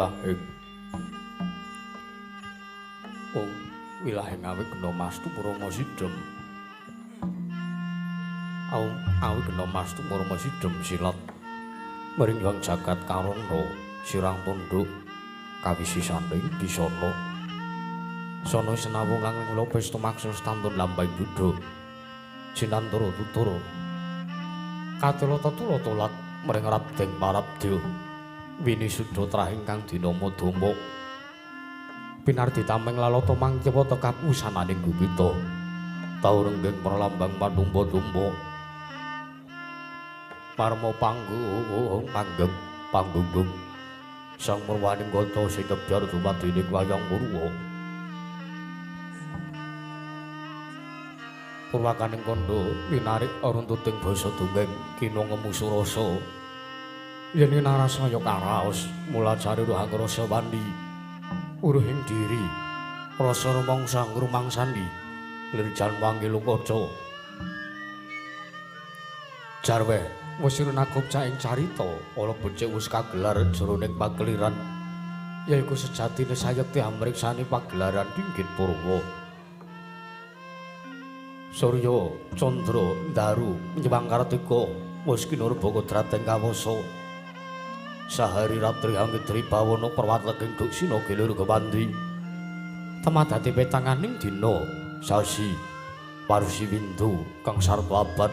Wilahing Wong wilahing awigna mastu purama sidhem. Awigna mastu purama sidhem silat maring yang jagat karana sirang tunduk kawisisaning bisana. Sana senawung lang kula pesta maksa stantun lambang duda. Jinantara tutur katela tetula tolat maring rabdeng parabdya. Wini sudha trah ingkang dinama Dama. Pinardi tameng lalata mangkiwa tekap wusananing gupita. Tau renggeng pralambang panumpa-tumpa. Parma panggung manggeng panggunggung. Sang Murwaning kanca sing kebyar dumadining wayang purwa. Purwakaning kandha linarik runtuting basa dongeng kina ngemu surasa. Yen narasaya karaos mula jare rohang rasa wandi uruhing diri rasa rumangsa ngrumangsani lir jan wangi kaca jarwe wis nakup ing carita ala becik wis kagelar jroning pakeliran yaiku sejatine sayekti amriksani pagelaran Dinggit Purwa. Surya Candra Ndaru nyewang Kartika wis kinurba kodrat ing kawasa. Sahari ratri angidri bawana perwatleking duksina gilir kewandi. Temadati petanganing dina sasi parsi windu kang sarta abad.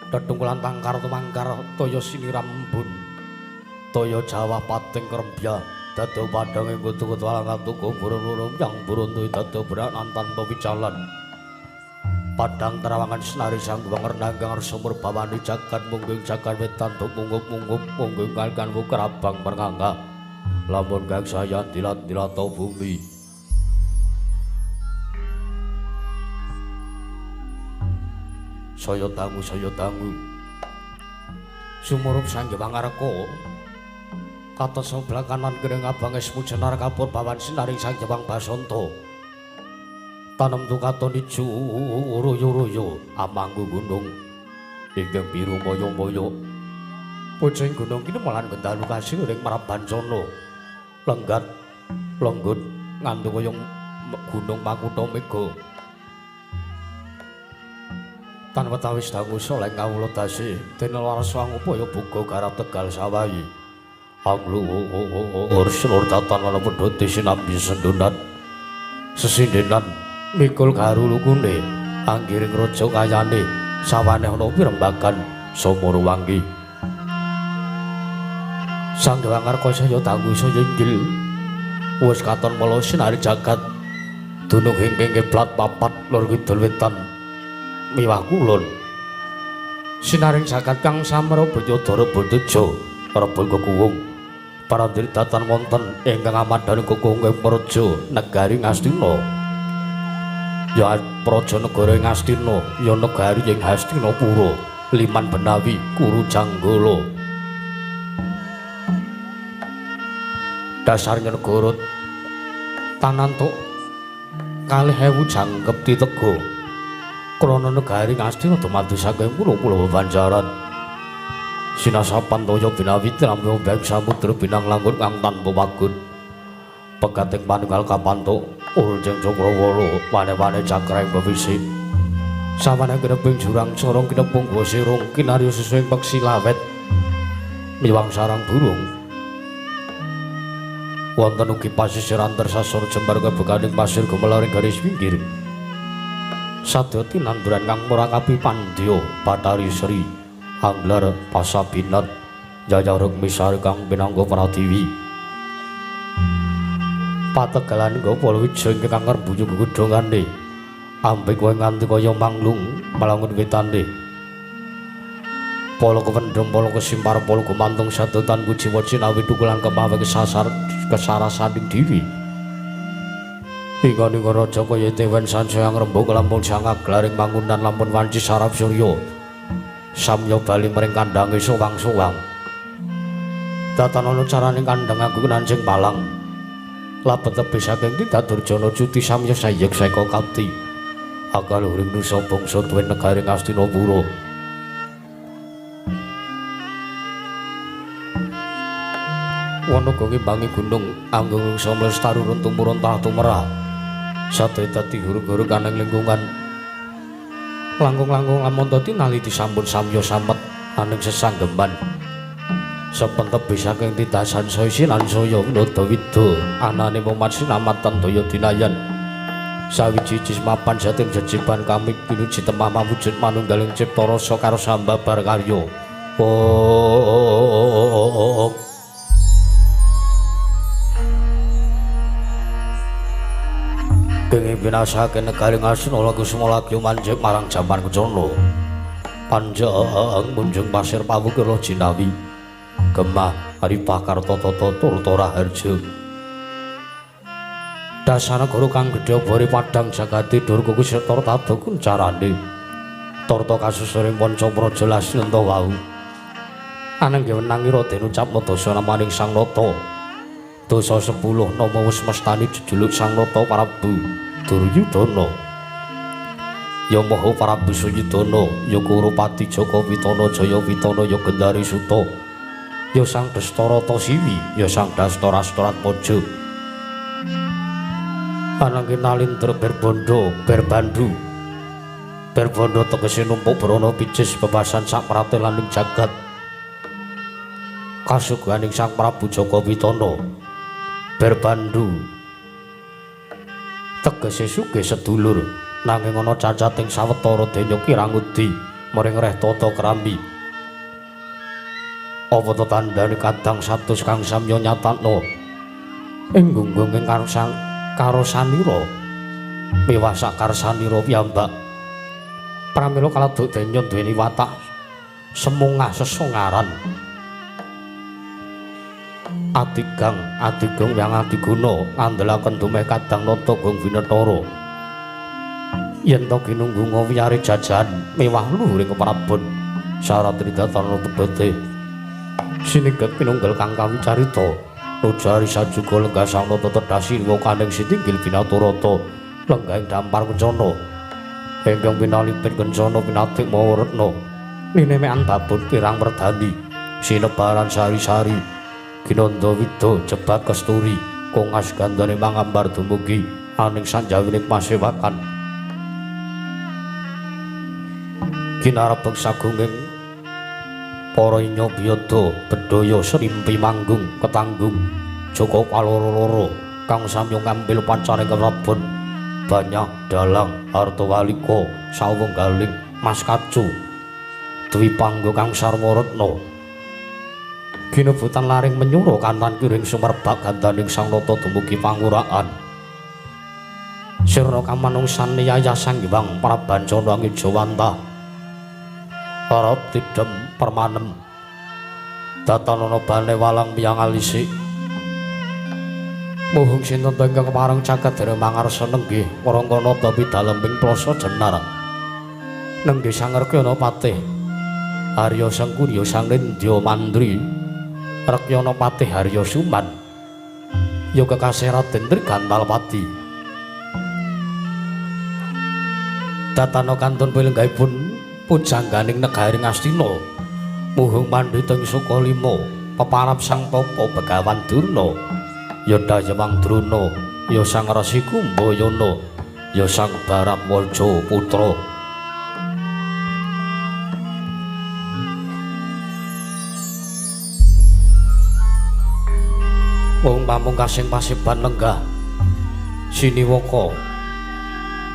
Tetungkulan tangkar tumangkar toya sinirambun. Toya Jawa pating krembya dado padhang ing kutu-kutu alang atuku burun-burun yang burun dado beranan tanpa wicalan. Padang terawangan senari sang wangernanggang sumur bawani jagat mungging jagat wetan mungup-mungup mungging kalkan kerabang merngangga lamun kang saya dilat-dilato bumi. Saya dangu sumurup sang Wangarka katos sebelah kanan gering abang esmu jenar kapur bawan sinari sang Jewang Basanta. Tanem tukaton ijo royo-royo amanggu gunung ingkang biru moyo-moyo. Pucing gunung kini malan gendalu kasih ring Mrabancana. Lenggat lenggut ngantu kaya gunung Makutha Mega. Tan wetawis dangu soleng kawula dasi dene laras wangupaya buga garap Tegal sawahi. Angluhur selur datan lan pedhote sinambi sendunan sesindenan mikul garu lukune anggiring raja kayane sawane ana pirembagan sumur wangi. Sang Dewangarka saya dangu saya inggil wis katon mala sinari jagat dunung ingkang kiblat papat lor kidul wetan miwah kulon. Sinaring jagat kang samara Banyadara Banteja rebul kekuwung parandiri datan wonten ingkang amadhaning kekuwung ing praja negari Ngastina. Ya praja negara ing Ngastina ya negari ing Hastinapura Liman Benawi Kuru Janggala. Dasarnya negara tanantuk 2,000 jangkep titega krana negari Ngastina dumadi saking pulo-pulo bebanjaran. Sinasapan toya binawi tramya beng samudra binang langgut kang tanpa wagun. Pegating panunggal kapantuk urjeng cakrawala wane-wane cakraing bebisi. Sawane kineping jurang corong kinepung gua sirung kinarya susuing peksi lawet miwang sarang burung. Wonten ugi pasisiran tersasar jembar kebekaning pasir gumelaring garis pinggir. Sadya tinanduran kang murakapi pandya Bathari Sri Anglar Pasabinat Jaya Rukmisari kang pinangka pratiwi. Pategalan Gopala Wijaya ingkang ngrembuyung gegedhongane ambek kowe nganti kaya manglung malangun wetane. Pala kewendhem pala kesimpar pala gumantung sadotan kujiwa cinawi tukulan kemawe kesasar kesarasaning diri. Ingkang raja kaya dewen sansaya ngrembug lampun sang aglaring mangunan lampun wanci sarap surya. Samya bali mring kandhange sowang-sowang. Datan ana carane kandhang aku nancing palang. Labet tebih saking Tindak Durjana cuti samya sayek seka kapti. Akal uring nusa bangsa tuwin negari Ngastinapura. Wana ngimbangi gunung anggung samlestaru tumurun tanah tumerah. Sate dadi hurung-hurung kaneng lingkungan. Langkung-langkung lamun tinali disampun samya samet aning sesanggeman. Sepentep saking titasan saya sinan saya winada wida anane momat sinamatan daya dinayan. Sawiji mapan jatim jejiban kami pinuji temah mawujud manunggaling cipta rasa karo sambabar karya. Oh. Kenging binasake negari Ngastina Kusuma lagi manjing marang jaman kencana. Panjang munjung pasir pawukira jinawi. Gemah Aripah Kartata Turta Raharja. Dasanagara kang gedhe obore padhang jagate durga kuseta tata kuncarane. Tarta kasusuring panca praja Lasnenta wau. Anangge wenangi Raden ucapna dasa namaning Sang Nata. Dasa 10 nama wis mestani jejuluk Sang Nata Prabu Duryudana. Ya Maha Prabu Suyudana, ya Kurupati Jaka Witana Jaya Witana, ya Gendari Suta, ya Sang Dastarata Siwi, ya Sang Dastarastratmaja. Ananging nalindra berbandha berbandu. Berbandha tegese numpuk brana picis bebasan sak pratelaning jagat. Kasuguhaning Sang Prabu Jaka Witana. Berbandu tegese sugih sedulur, nanging ana cacating sawetara denya kirangudi maring reh tata krambi. Apa ta tandane kadang satus kang samya nyatakno ing gunggung karosanira miwah sakarsanira piyambak. Pramila kaladuk denya duweni watak semungah sesongaran. Adigang adigung yang adiguna ngandelaken dumeh kadang nata gong winetara. Yen to ginunggunga wiyare jajan mewah luhuring keprabon syarat tridatana pedhote. Siningget pinunggel kang kawicarita nujari sajuga lenggah sang nata tedhasi kaning sitinggil binaturata lenggahing dampar kencana ingkang pinalipin kencana pinatik mawa retna linemekan babon pirang werdani sinebaran sari-sari ginandha wida jebat kesturi kongas gandane mangambar dumugi aning sanjawining pasewakan ginarepeng sagunging para inya biyada bedhaya srimpi manggung ketanggung jaka paloro-loro kang samya ngambil pancane keprabon banyak dalang artawalika sawunggaling mas kacu dwipangga kang sarwa retna ginebutan laring menyura kanan kiring sumerbak gandaning Sang Nata dumugi panguraan sirna kamanungsan yayah Sang Hyang Prabancana Ngijawantah arep tidhem permanem datanana bane walang miyang alisik muhung sinten ingkang kepareng caket dene mangarsa nenggih warangkana tapi dalem ing plasa jenar nenggih sangerkyana patih Arya Sengkuni Sang Nindya Mandri Rekyana patih Arya Suman ya kekasih Raden Trigantalpati datana kantun pilenggahipun pujangganing negari Ngastina muhung pandhita ing Sukalima peparap Sang Tapa Begawan Durna ya Dayawang Drona ya Sang Resi Kumbayana ya Sang Baratwaja Putra. Wong pamungkasing pasiban lenggah siniwaka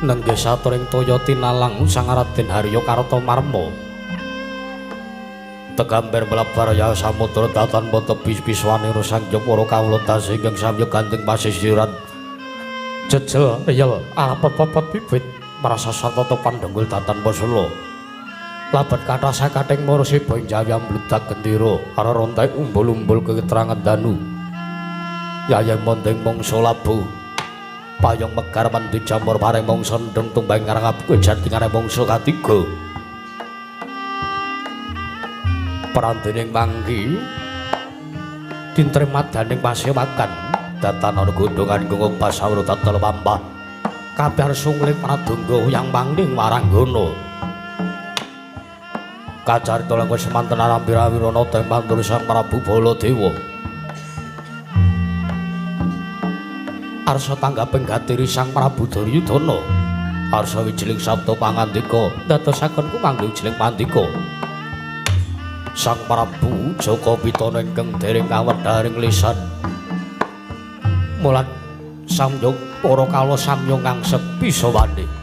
nenggih saturing toya tinalang Sang Raden Harya Kartamarma tegambar mlebar ya samudra datan tebis piswanira sang para kawula dasa ingkang samya gandeng pasisiran jejel riyel arep-pepet bibit merasa satata pandhenggul datan pasula labet kathah sakating marasiba ing jawi ambludak gendera arerontek umbul-umbul keterangan danu yayeng mondeng mangsa labuh payung megar mendhi jamur pareng mangsa ndeng tumbang ngarang jatingane mangsa katiga prandening manggi dintremadaning pasewakan datan ana gondhongan gunggung sawra tatal pampah kabeh sungling pradongga yang mangning waranggana kacarita langkung semanten arambir awirana teng mantur Sang Prabu Baladewa. Arsa tanggaping gatiri Sang Prabu Duryudana. Arsa wijiling sabda pangandika ndadosaken kumanggi wijiling pandika. Sang Prabu Jaka Pitana ingkang dereng kawedharing lisan. Mulat samyog para kala samya ngangsep bisa wani.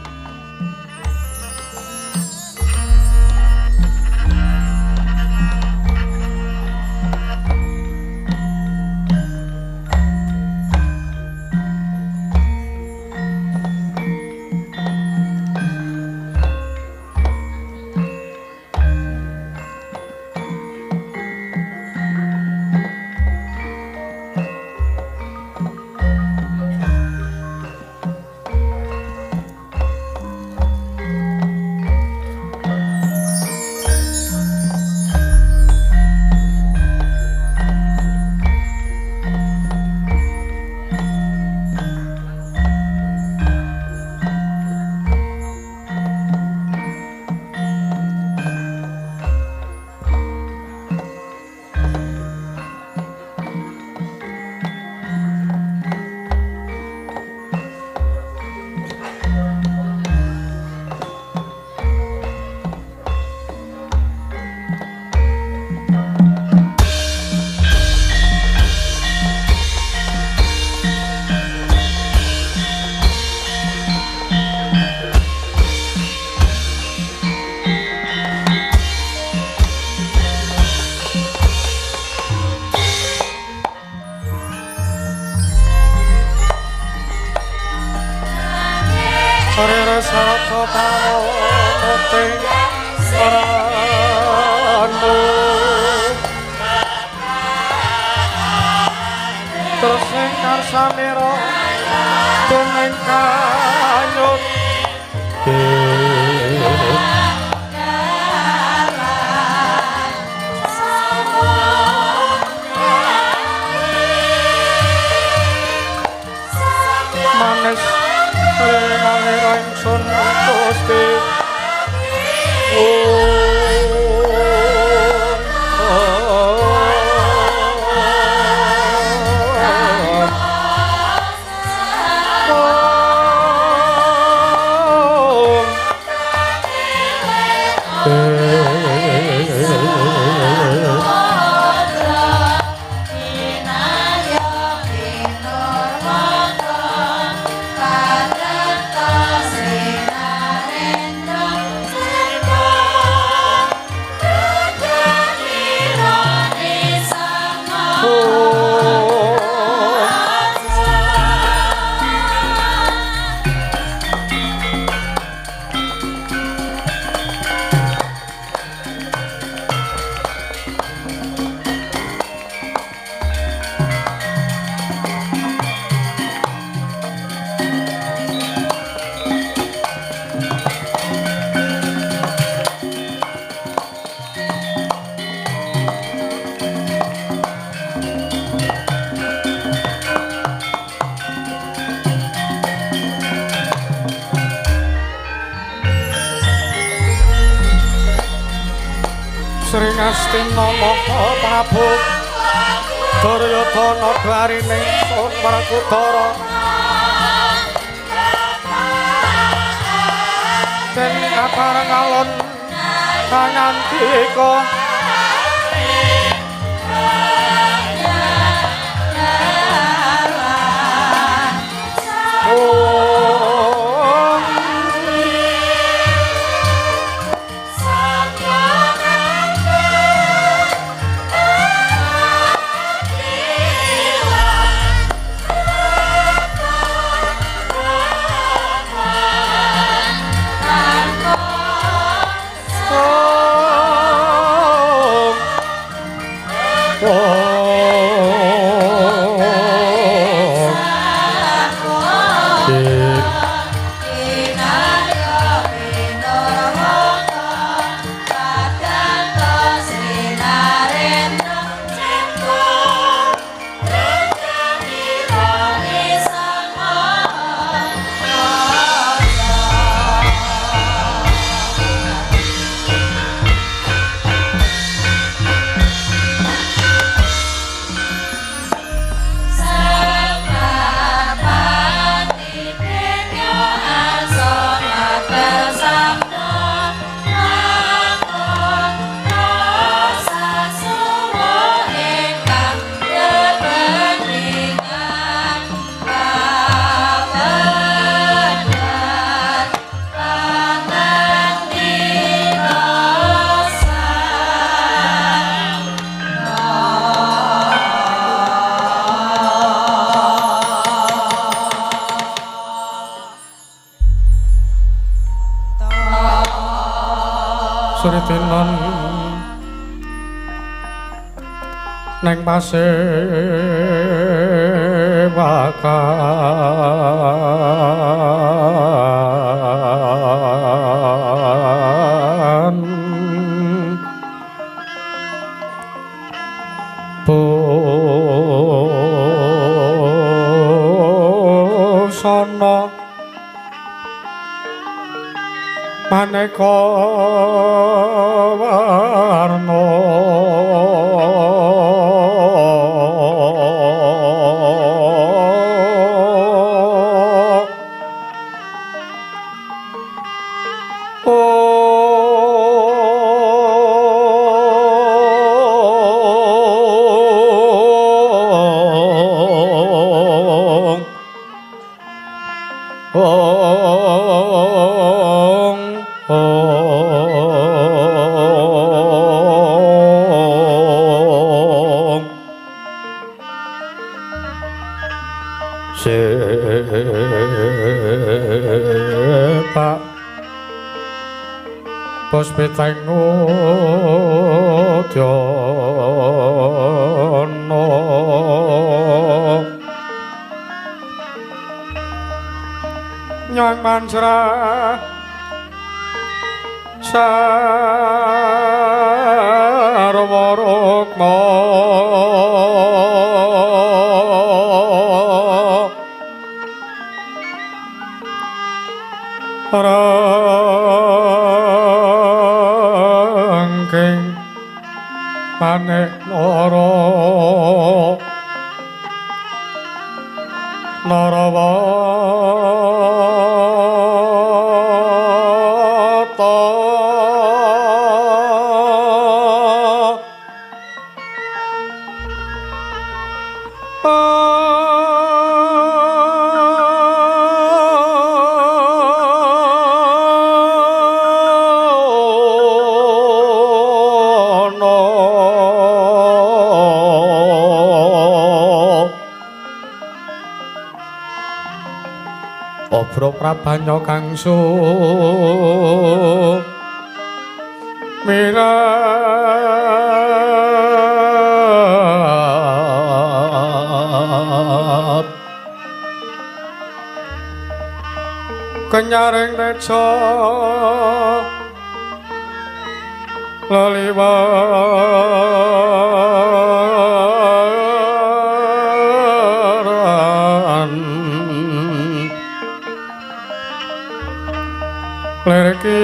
Sringastina Maha Prabu Duryudana dwarine Sun Werkudara den kabareng alun kangandika Suritinan neng pasewakan busana maneka warna Sepak puspiteng udyana nyang manjra sarwa rukma rangking manik nara narawata Obro prabanya kangsu mirat kenyaring teja leliwaran lerki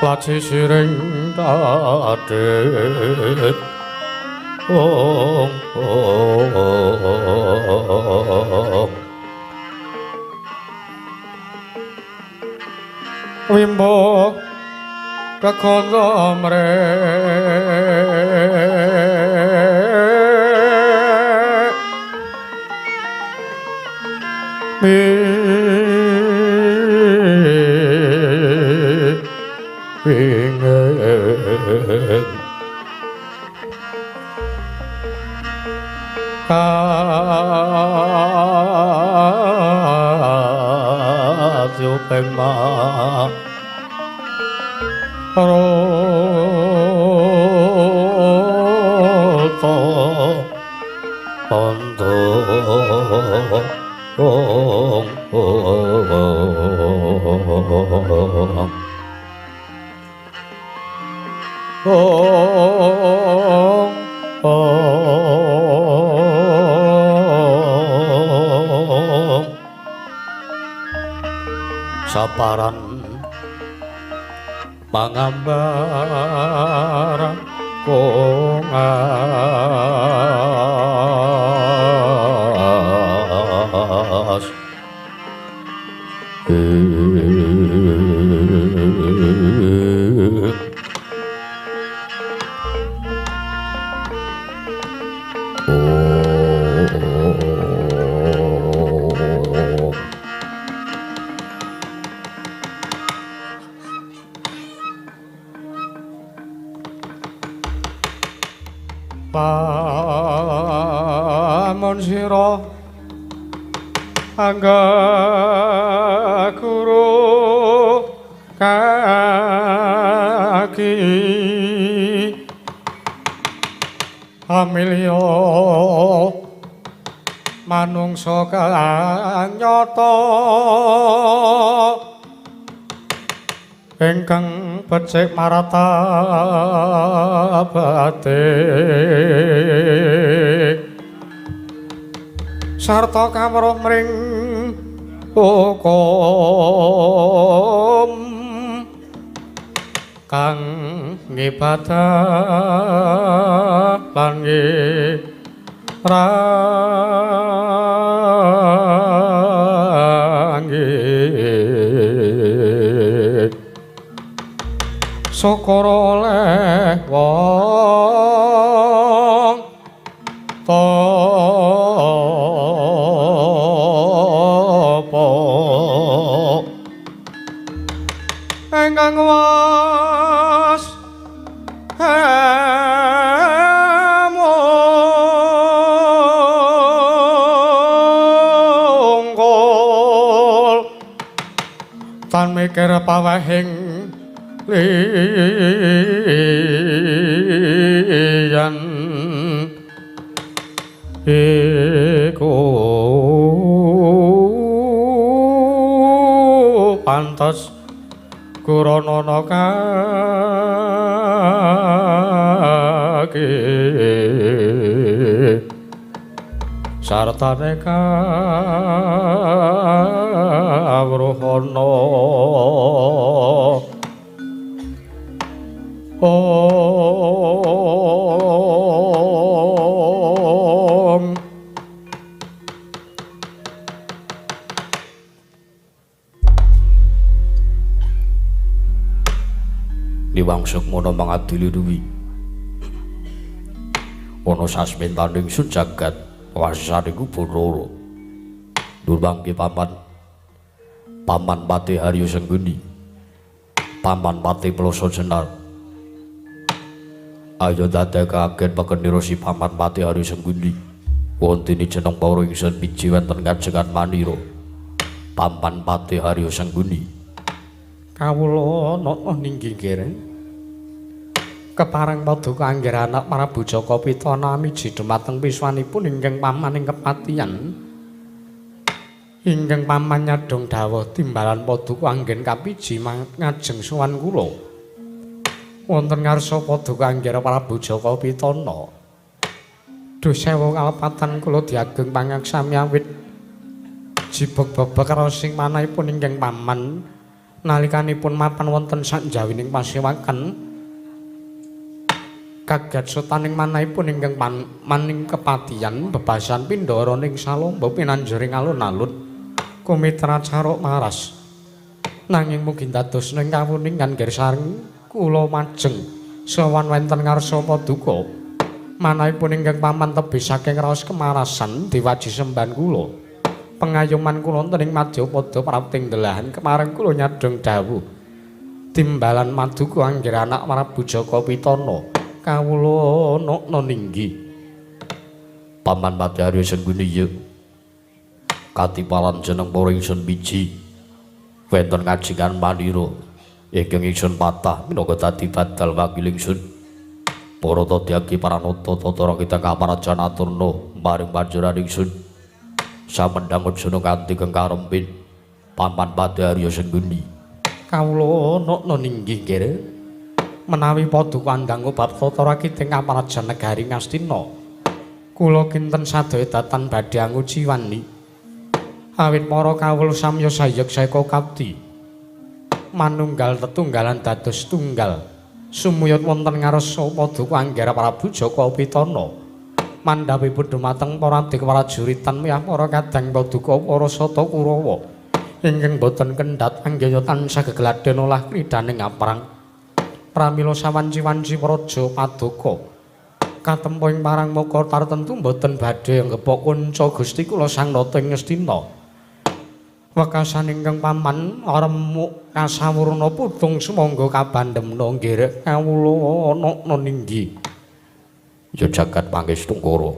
laci siring tadit ong ong wimbo kekondo mre wingin kadyuping maruta bandha ong ong ong ong saparan mangambar kongas Lamun sira anggaku Pamilya manungsa kang nyata ingkang becik martabate sarta kawruh mring hukum kang ngibadah lan ngirangi syukur oleh wong tapa ingkang was mungkul tan mikir pawehing liyan iku pantes kuranana kaki sartane kawruhana. Om. Liwang Sukmana mangadili ruwi ana sasmentaning sun jagat wasaniku Bathara Durmangke paman Paman Patih Haryo Sengguni, Paman Patih Ploso Jenar. Ayo dadekaken pekenira si Paman Patih Haryo Sengguni. Wontene jeneng para ingsun miji wonten kajengan manira. Paman Patih Haryo Sengguni. Kawula nata ninggi nggih. Kepareng paduka anggir anak Prabu Jaka Pitana miji dumateng piswanipun ingkang paman ing kepatihan. Ingkang paman nyadhong dawuh timbalan paduka anggen kapiji ngajeng sowan kula. Wonten ngarsa paduka anggir Prabu Jaka Pitana. Duh sewu kalepatan kula diageng pangaksami awit jibeg bebek raosing manahipun ingkang paman nalikanipun mapan wonten sakjawining pasewakan. Kaget sotaning manahipun ingkang maning kepatihan bebasan pindara ning salomba pinanjuring alun-alun kumitra caruk maras. Nanging mugi dados ning kawuningan nggih sareng kula majeng sowan wonten ngarsa paduka. Manahipun ingkang paman tebih saking raos kemarasan diwaji sembahan kula. Pengayoman kula wonten ing madyapada prapting delahan kemareng kula nyadhong dawuh timbalan maduka anggir anak Prabu Jaka Pitana. Kawula nokna ninggi. Paman Patih Haryo Sengguni ya katipalan jeneng para ingsun miji wonten kajengan manira ingkang ingsun patah minangka dadi badal wakil ingsun. Para tadyaki paranata tata kita kaparajan aturna maring panjenengan ingsun samendhang ujana kanthi kengkarempin Paman Patih Haryo Sengguni. Kawula nokna ninggi nggih. Menawi paduka andhang bab tata rakiting kaparajan negari Ngastina, kula kinten sadaya datan badhe anguciwani awit para kawula samya sayek saeka kapti manunggal tetunggalan dados tunggal sumuyut wonten ngarsa paduka anggara Prabu Jaka Pitana. Mandhapipun dumateng para abdi prajuritan miyah para kadang paduka para sata Kurawa ingkang boten kendhat anggaya tansah gegladhen olah kridaning aprang. Pramila sawanci-wanci praja paduka katempo ing parang maka tartentu boten badhe nggepok kunca Gusti kula Sang Nata ing Ngastina. Wekasan ingkang paman remuk kasawurna putung sumangga kabandhemna nggih kawula nokna ninggi. Ya jagat pangestungkara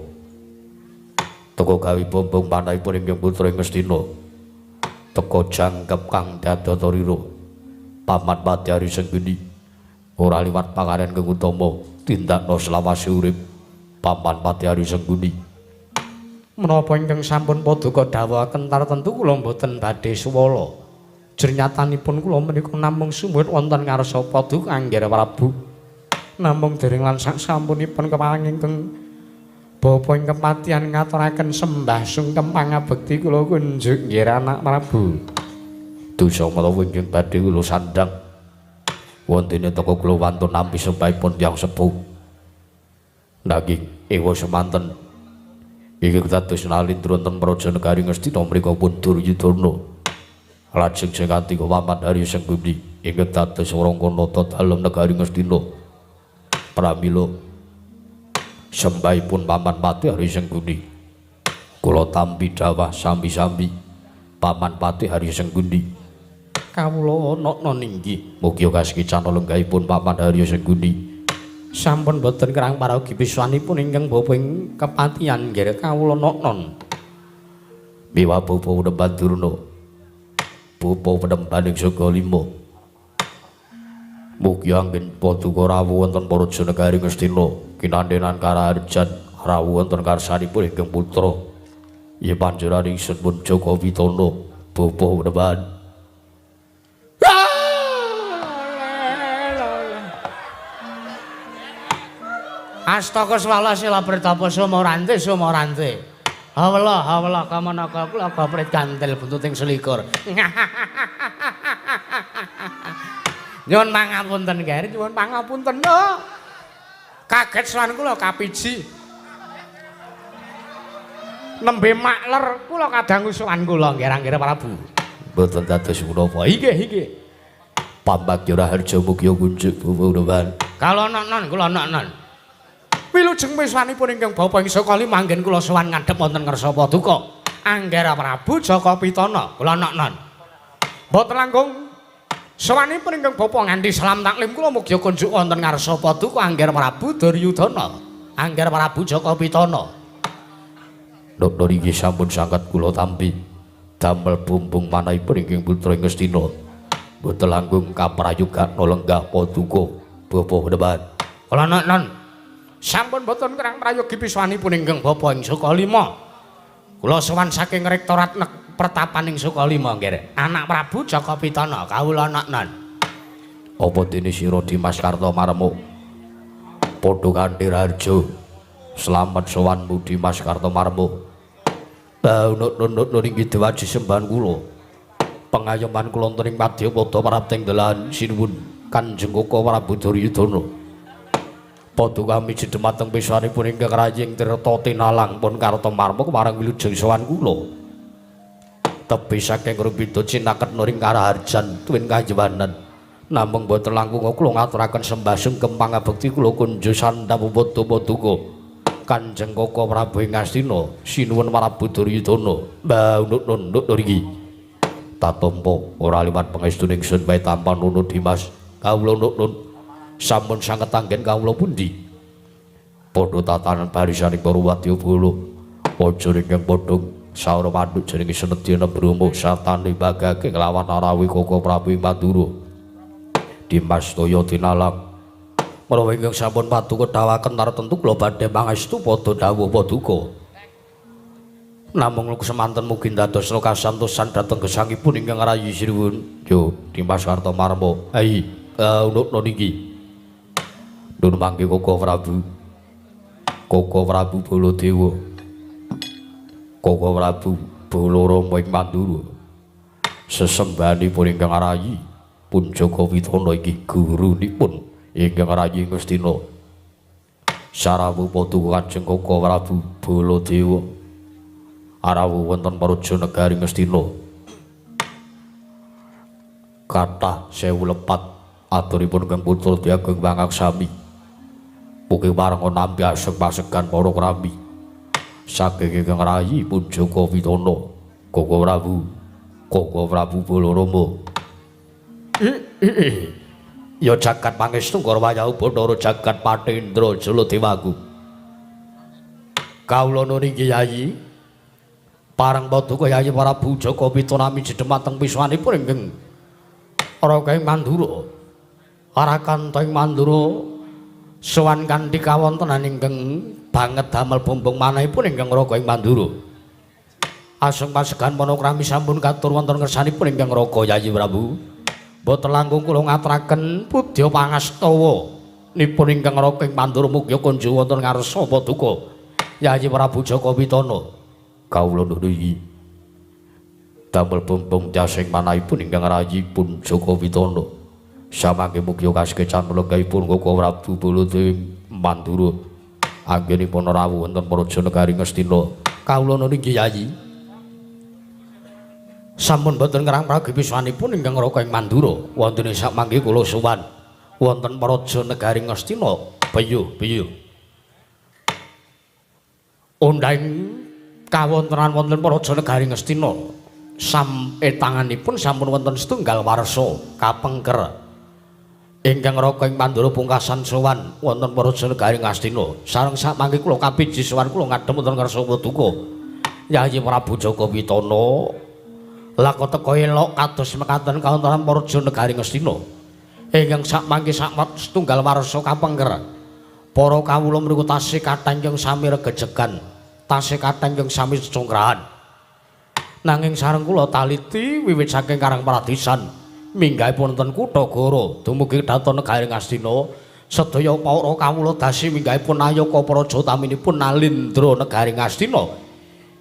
teka gawe bombong panahipun ingkang putra ing Ngastina teka jangkep kang dadatarira Paman Patih Haryo Sengguni ora liwat pangaren kang utama tindakna selawase urip. Paman Patih Arya Sengkuni. Menapa ingkang sampun paduka dawuhaken tartemtu kula mboten badhe suwala. Jernyatanipun kula menika namung sumuwut wonten ngarsa paduka Anggara Prabu. Namung dereng lan sasampunipun kepareng ingkang bapa ing kepatihan ngaturaken sembah sungkem pangabekti kula kunjuk nggih anak Prabu. Dosa menawa ingkang badhe kula sandhang wontene teka kula wantun nampi sembahipun tiyang sepuh. Nanging ewa semanten ingkang dados nalindra wonten praja negari Ngastina mriku pun Duryudana. Lajeng sing katiga Paman Arya Sengkuni ingkang dados Rangkanata dalem negari Ngastina. Pramila sembahipun Paman Patih Arya Sengkuni kula tampi dawah sami-sami Paman Patih Arya Sengkuni. Kawula nokna ninggih mugi kasekicana lenggahipun Paman Arya Sengkuni. Sampun boten kerang paraogi piswanipun ingkang bapa ing kepatihan nggih kawula noknon. Miwah bapa Penemban Durna, bapa Penemban ing Saka Lima, mugi anggen paduka rawuh wonten praja negari Ngastina kinandenan karaharjan rawuh wonten karsanipun ingkang putra yen panjenengan ingsun pun Jaka Pitana bapa Penemban. Astaka swala sila pritapa sumorante sumorante. Hawela hawela kamanaka kula gaprit gantel buntuting selikur. Nyuwun pangapunten Ger, nyuwun pangapunten. Oh. Kaget sowan kula kapiji. Nembe makler kula kadangu sowan kula nggih Anggara Prabu. Mboten dados menapa. Inggih inggih. Pambagya Raharja mugi kunjuk bapa Penemban. Kala nonon kula nonon. Wilujeng miswanipun ingkang bapa ing Saka Lima anggen kula sowan ngadhep wonten ngarsa paduka Anggara Prabu Jaka Pitana kula nonon. Mboten langkung sowanipun ingkang bapa nganti salam taklim kula mugi kunjuk wonten ngarsa paduka Anggara Prabu Duryudana Anggara Prabu Jaka Pitana. Nokno niki sampun sanget kula tampi damel bumbung manahipun ingkang putra ing Ngastina. Mboten langkung kaprayogana lenggah paduka bapa Penemban. Kula nonon. Sampun boten kerang prayogi piswanipun ingkang bapa ing Saka Lima. Kula sowan saking rektorat pertapan ing Saka Lima nggih. Anak Prabu Jaka Pitana kawula noknon. Apa dene sira Dimas Kartomarmo? Padha kanthi raharja. Slamet sowanmu Dimas Kartomarmo. Baunut-nut inggih dewaji sembahan kula. Pengayoman kula wonten ing madyapada prapting dalan sinuwun Kanjeng Koko Prabu Duryudana. Paduka miji dumateng piswanipun ingkang raying tirta tinalang pun Kartomarmo kemarang wilujeng sowan kula. Tebi saking rupida cinaket nuring karaharjan tuwin kajuwanan. Namung boten langkung kula ngaturaken sembah sungkem pangabekti kula kunjuk sandhap padha paduka Kanjeng Koko Prabu ing Ngastina sinuwun Prabu Duryudana. Mbah nunduk nriki. Tatampa ora liwat pangestune ingsun bae tampa nono Dimas. Kawula nunun sampun sanget anggen kawula pundi? Padha tatanan barisaning para wadyabala. Aja ingkang padha saura manduk jenenge Senedya Brahma satane bagake nglawan arawi Koko Prabu Madura. Dimas toya tinalang. Menawa ingkang sampun paduka dawuhaken tartemtu kula badhe pangestu padha dawuh paduka. Namung semanten mugi dados kasantosan dhateng gesangipun ingkang rayi sinuwun. Yo Dimas Kartomarmo. Hai, unukna niki. Nun mangke Koko Prabu. Koko Prabu Baladewa. Koko Prabu Balarama ing Mandura. Sesembahanipun ingkang rayi pun Jaka Pitana inggih gurunipun ingkang rayi Ngastina. Sarawuh paduka Kanjeng Koko Prabu Baladewa. Arawuh wonten praja negari Ngastina. Kathah sewu lepat aturipun Kang Putra Diageng Pangaksami. Mugi parenga nampi aseng pasegan para krami. Saking ingkang rayi pun Jaka Pitana, Koko Prabu, Koko Prabu Balarama. Ya jagat pangestu Garwaya Bathara jagat Patendra Jaladewaku. Kawula niki Yayi pareng paduka Yayi Prabu Jaka Pitana miji dhumateng piswanipun ingkang Raka ing Mandura. Arakanta ing Mandura sowan kanthi kawontenan ingkang Banget damel bombong manahipun ingkang raga ing Mandura. Aseng pasegan panakrami sampun katur wonten ngersanipun ingkang raga Yayi Prabu. Boten langkung kula ngaturaken pudya pangastawa nipun ingkang raga ing Mandura mugi kunjung wonten ngarsa paduka Yayi Prabu Jaka Pitana. Kawula nuwun damel bombong jasing manahipun ingkang rayipun Jaka Pitana. Samangke mugi kaskecan lenggahipun Koko Prabu Baladewa Mandura. Anggenipun rawuh wonten Praja Negari Ngastina. Kawula nuwun inggih Yayi. Sampun boten ngerang pragipiswanipun ingkang raga ing Mandura. Wonten sak mangke kula sowan wonten Praja Negari Ngastina. Peyuh peyuh. Ondhang kawontenan wonten Praja Negari Ngastina. Tanganipun sampun wonten setunggal warsa kapengker. Ingkang raga ing Mandura pungkasan sowan wonten Praja Negari Ngastina. Sareng sak mangke kula kapiji sowan kula ngadhep wonten ngarsa paduka Yayi Prabu Jaka Pitana. Laka teka elok kados mekaten kawontenan Praja Negari Ngastina. Ingkang sak mangke sak setunggal warsa kapengker. Para kawula mriku tasih kathah ingkang sami regejegan, tasih kathah ingkang sami congkrahan. Nanging sareng kula taliti wiwit saking Karang Paradisan minggahipun wonten kutha Goro dumugi dhateng Negari Ngastina, sedaya para kawula dasi minggahipun nayaka praja utaminipun Nalindra Negari Ngastina.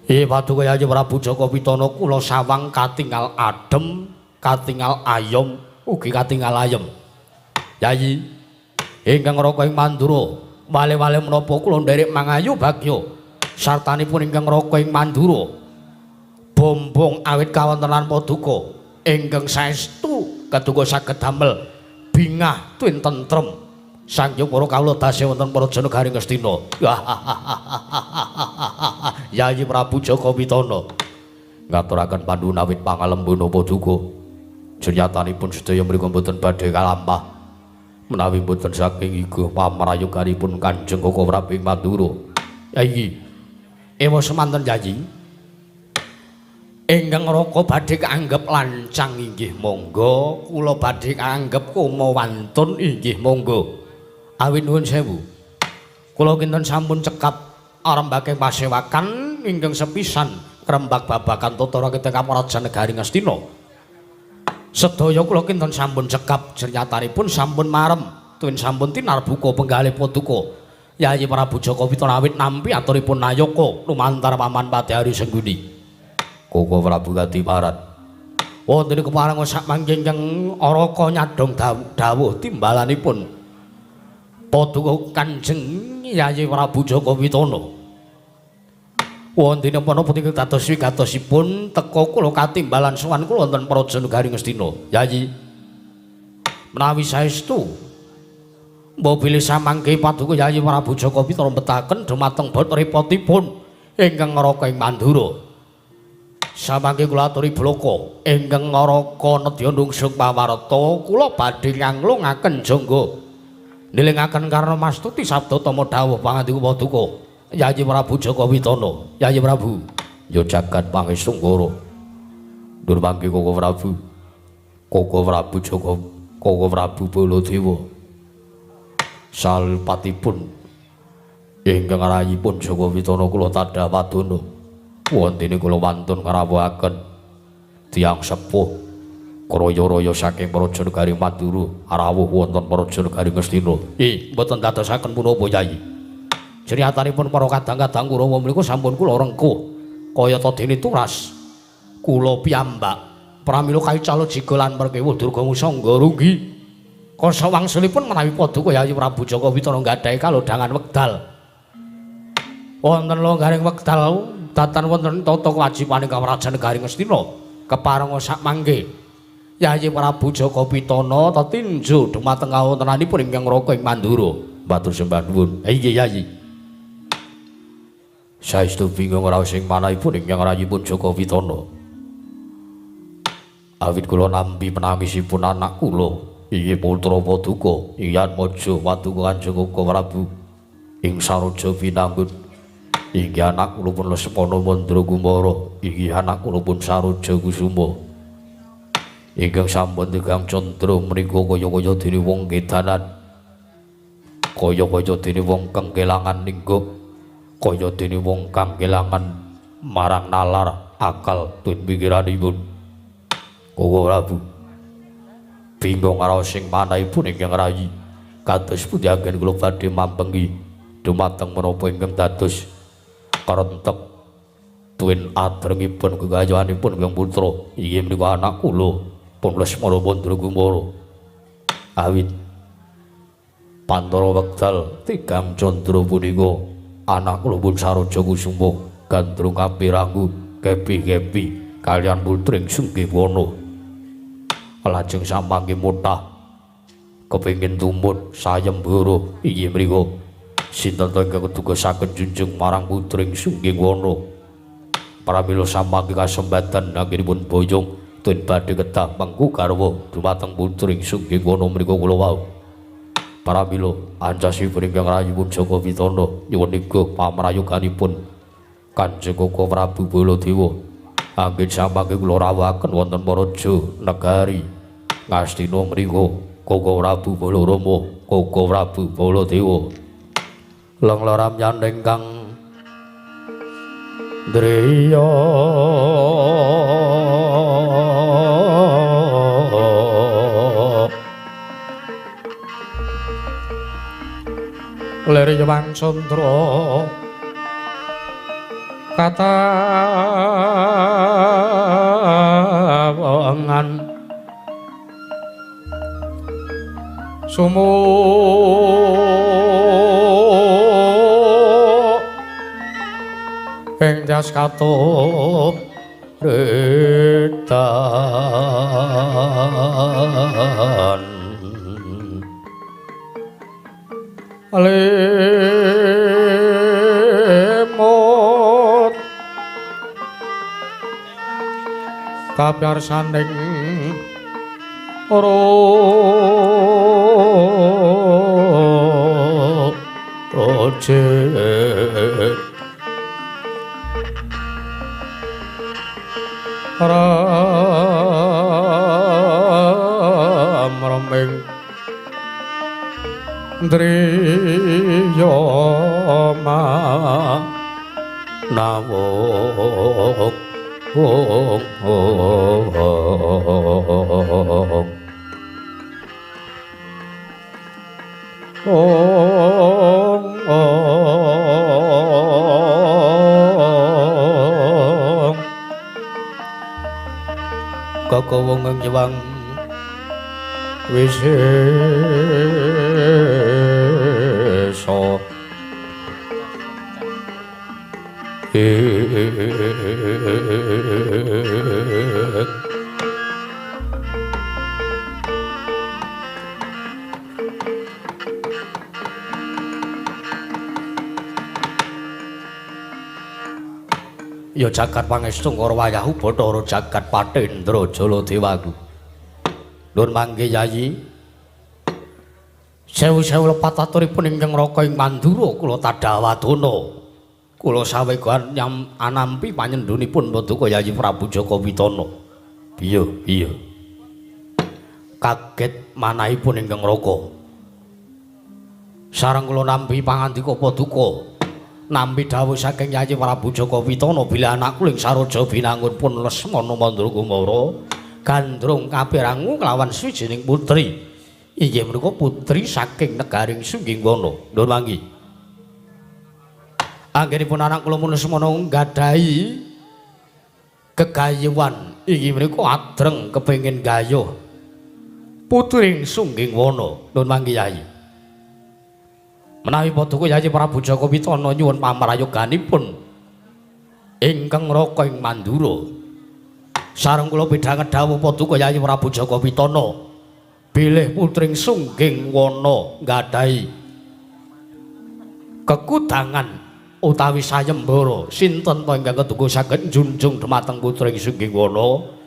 Paduka Yayi Prabu Jaka Pitana kula sawang katingal adem, katingal ayom, ugi katingal ayem. Yayi ingkang raga ing Mandura, wale-wale menapa kula nderek mangayu bagya sartanipun ingkang raga ing Mandura. Bombong awit kawontenan paduka ingkang saestu keduga saged damel bingah tuwin tentrem sanghyang para kawula dase wonten Praja Negari Ngastina. Yayi Prabu Jaka Pitana ngaturaken panuwun awit pangalembana paduka. Jenyatanipun sedaya mriku mboten badhe kalampah menawi mboten saking iga pamrayoganipun Kanjeng Koko Prabu ing Mandura. Yayi ewa semanten Yayi. Ingkang raga badhe kaanggep lancang inggih monggo, kula badhe kaanggep koma wantun inggih monggo. Awit nuwun sewu. Kula kinten sampun cekap arembake pasewakan ingkang sepisan krembak babagan tata raketeng Praja Negari Ngastina. Sedaya kula kinten sampun cekap jernyatanipun sampun marem tuwin sampun tinarbuka penggalih paduka Yayi Prabu Jaka Pitana awit nampi aturipun nayaka lumantar Paman Patihari Sengguni. Koko Prabu Kadiparan wonten kepareng sak mangke ingkang araka nyadhong dawuh timbalanipun paduka Kanjeng Yayi Prabu Jaka Pitana. Wonten menapa punika dados wigatosipun teka kula katimbalan sowan kula wonten Praja Negari Ngastina. Yayi menawi saestu mbok bilih samangke paduka Yayi Prabu Jaka Pitana mbetaken dumateng bot repotipun ingkang ngraka ing Mandura. Samangke kula aturi blaka ingkang ngraka nedya nungsung pawarta kula badhe nganglungaken jangga nilingaken karna mastuti sabda tama dawuh pangandika paduka Yayi Prabu Jaka Pitana. Yayi Prabu ya jagat pangestu Ngara. Ndur mangke Koko Prabu. Koko Prabu Jaka, Koko Prabu Baladewa. Salpatipun ingkang rayipun Jaka Pitana kula tadha padana. Wontene kula wantun ngrawuhaken tiyang sepuh kraya-raya saking Praja Negari Mandura rawuh wonten Praja Negari Ngastina. Mboten dadosaken punapa Yayi. Jeriatanipun para kadang-kadang Kurawa menika sampun kula rengkuh kayata dene turas kula piyambak pramila kaical jiga lan perkewuh Durga Musangga runggi. Kasa wangsulipun menawi paduka Yayi Prabu Jaka Pitana nggadahi kalodhangan wekdal. Wonten longgaring wekdal datan wonten tata kewajibaning Kawrajan Negari Ngastina keparenga sak mangke Yayi Prabu Jaka Pitana tetinju dumateng kawontenanipun ingkang ngraka ing Mandura. Matur sembah nuwun. Inggih Yayi. Saestu bingung raos ing manahipun ingkang rayipun Jaka Pitana. Awit kula nampi penangisipun anak kula inggih putra paduka Iyatmaja paduka Kanjeng Koko Prabu ing Saroja Binangun. Inggih anak kula pun Lesmana Mandra Kumara, inggih anak kula pun Saroja Kusuma. Ingkang sampun tegang candra menika kaya-kaya dene wong kedanan. Kaya-kaya dene wong kang kelangan lingga. Kaya dene wong kang kelangan marang nalar akal tun pikiranipun. Koko Prabu bingung raos sing manahipun ingkang rayi. Kados pundi anggen kula badhe mambengi dumateng menapa ingkang dados karentek tuwin adrengipun gegayuhanipun ingkang putra. Inggih menika anak kula pun Lesmana Mandrakumara. Awit pantara wekdal tigang candra punika anak kula pun Saroja Kusuma gandrung kapiranggu kepi-kepi kaliyan putring Sunggiwana. Lajeng samangke mutah kepengin tumut sayembara inggih mriku sinten ta ingkang keduga saged junjung marang putring Sunggiwana. Pramila samangke kasembatan anggenipun boyong tun badhe kedah mengku garwa dumateng putring Sunggiwana mriku kula wau. Pramila ancasipun ingkang rayipun Jaka Pitana nyuwun niga pamrayoganipun Kanjeng Koko Prabu Baladewa anggen samangke kula rawuhaken wonten Paraja Negari Ngastina mriku Koko Prabu Balarama, Koko Prabu Baladewa. Lengloram ingkang ndriya lir Hyang Candra katawangan sumu ing jas katup retan lemot kapyarsaning roje ram raming ndriya manawung ong ong ong ong koko wong nyewang wisesa Ya jagat pangestu karo wayahu Bathara jagat Patendra Jaladewaku. Nun mangke Yayi. Sewu-sewu lepat aturipun ingkang Raka ing Mandura kula tadhawadana. Kula sawegan nyam anampi panyendhunipun Paduka Yayi Prabu Jaka Pitana. Iya, iya. Kaget manahipun ingkang Raka. Sareng kula nampi pangandika Paduka. Nampi dawuh saking Yayi Prabu Jaka Pitana bilih anak kula ing Saroja Binangun pun Lesmana Mandrakumara gandrung kapirangu kelawan swijining putri. Inggih menika putri saking negaring Sunggingwana. Nuwun manggi. Anggenipun anak kula pun Lesmana nggadahi gegayuhan inggih menika adreng kepengin gayuh putring Sunggingwana. Nuwun manggi Yayi. Menawi Paduka Yayi Prabu Jaka Pitana nyuwun pamrayoganipun ingkang Raka ing Mandura. Sareng kula pidhanget dawuh Paduka Yayi Prabu Jaka Pitana bilih putring Sunggingwana nggadahi kekudangan utawi sayembara sinten ta ingkang keduga saged njunjung dumateng putring Sunggingwana.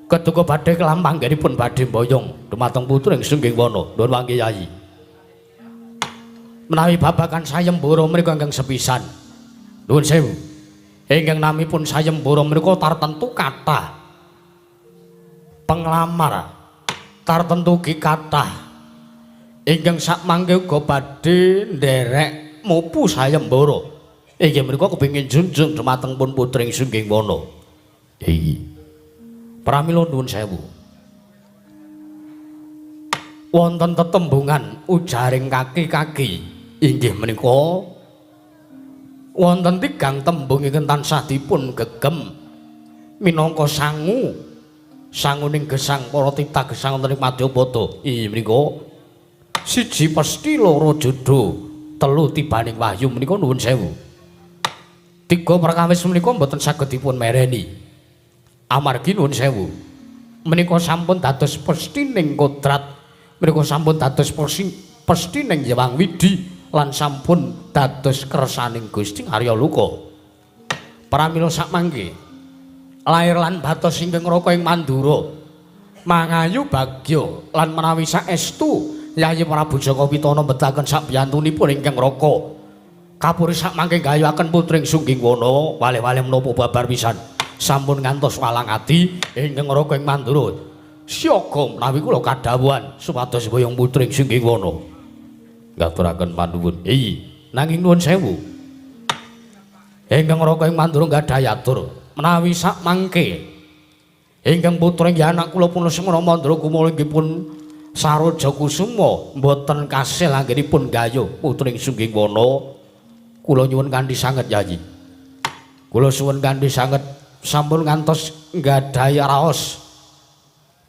Keduga badhe kelampanggenipun badhe mboyong dumateng putring Sunggingwana. Nuwun mangke Yayi. Menawi babagan sayembara menika ingkang sepisan. Nuwun sewu. Ingkang namipun sayembara menika tartentu kathah penglamar, tartentu ugi kathah ingkang sakmangke uga badhe nderek mupu sayembara. Inggih menika kepengin junjung dumateng pun putring Sungging Wana. Iya. Pramila nuwun sewu. Wonten tetembungan ujaring kaki-kaki inggih menika wonten tigang tembung ingkang tansah dipun gegem minangka sangu sanguning gesang para titah gesang wonten ing madyapada. Inggih menika siji pesthi, loro jodho, telu tibaning wahyu menika nuwun sewu. Tiga perkawis menika mboten saged dipun mereni. Amargi nuwun sewu. Menika sampun dados pesthining kodrat, menika sampun dados pesthining Hyang Widhi lan sampun dados kersaning Gusti Arya Loka. Pramila sakmangke lair lan batos ingkang Raka ing Mandura mangayu bagya lan menawi saestu Yayi Prabu Jaka Pitana mbetaken sakbiyantunipun ingkang Raka. Kapuri sakmangke gayuhaken putring Sungging Wana waleh-waleh menapa babar pisan sampun ngantos walang ati ingkang Raka ing Mandura. Siaga menawi kula kadhawuhan supados boyong putring Sungging Wana. Ngaturaken panuwun. Iya, nanging nuwun sewu. Ingkang Raka ing Mandura gadhahi atur menawi sakmangke ingkang putra inggih anak kula pun Lesmana Mandra Kumala inggih pun Saroja Kusuma mboten kasil anggenipun gayuh putring Sungging Wana. Kula nyuwun kanthi sanget Yayi. Kula suwun kanthi sanget sampun ngantos nggadahi raos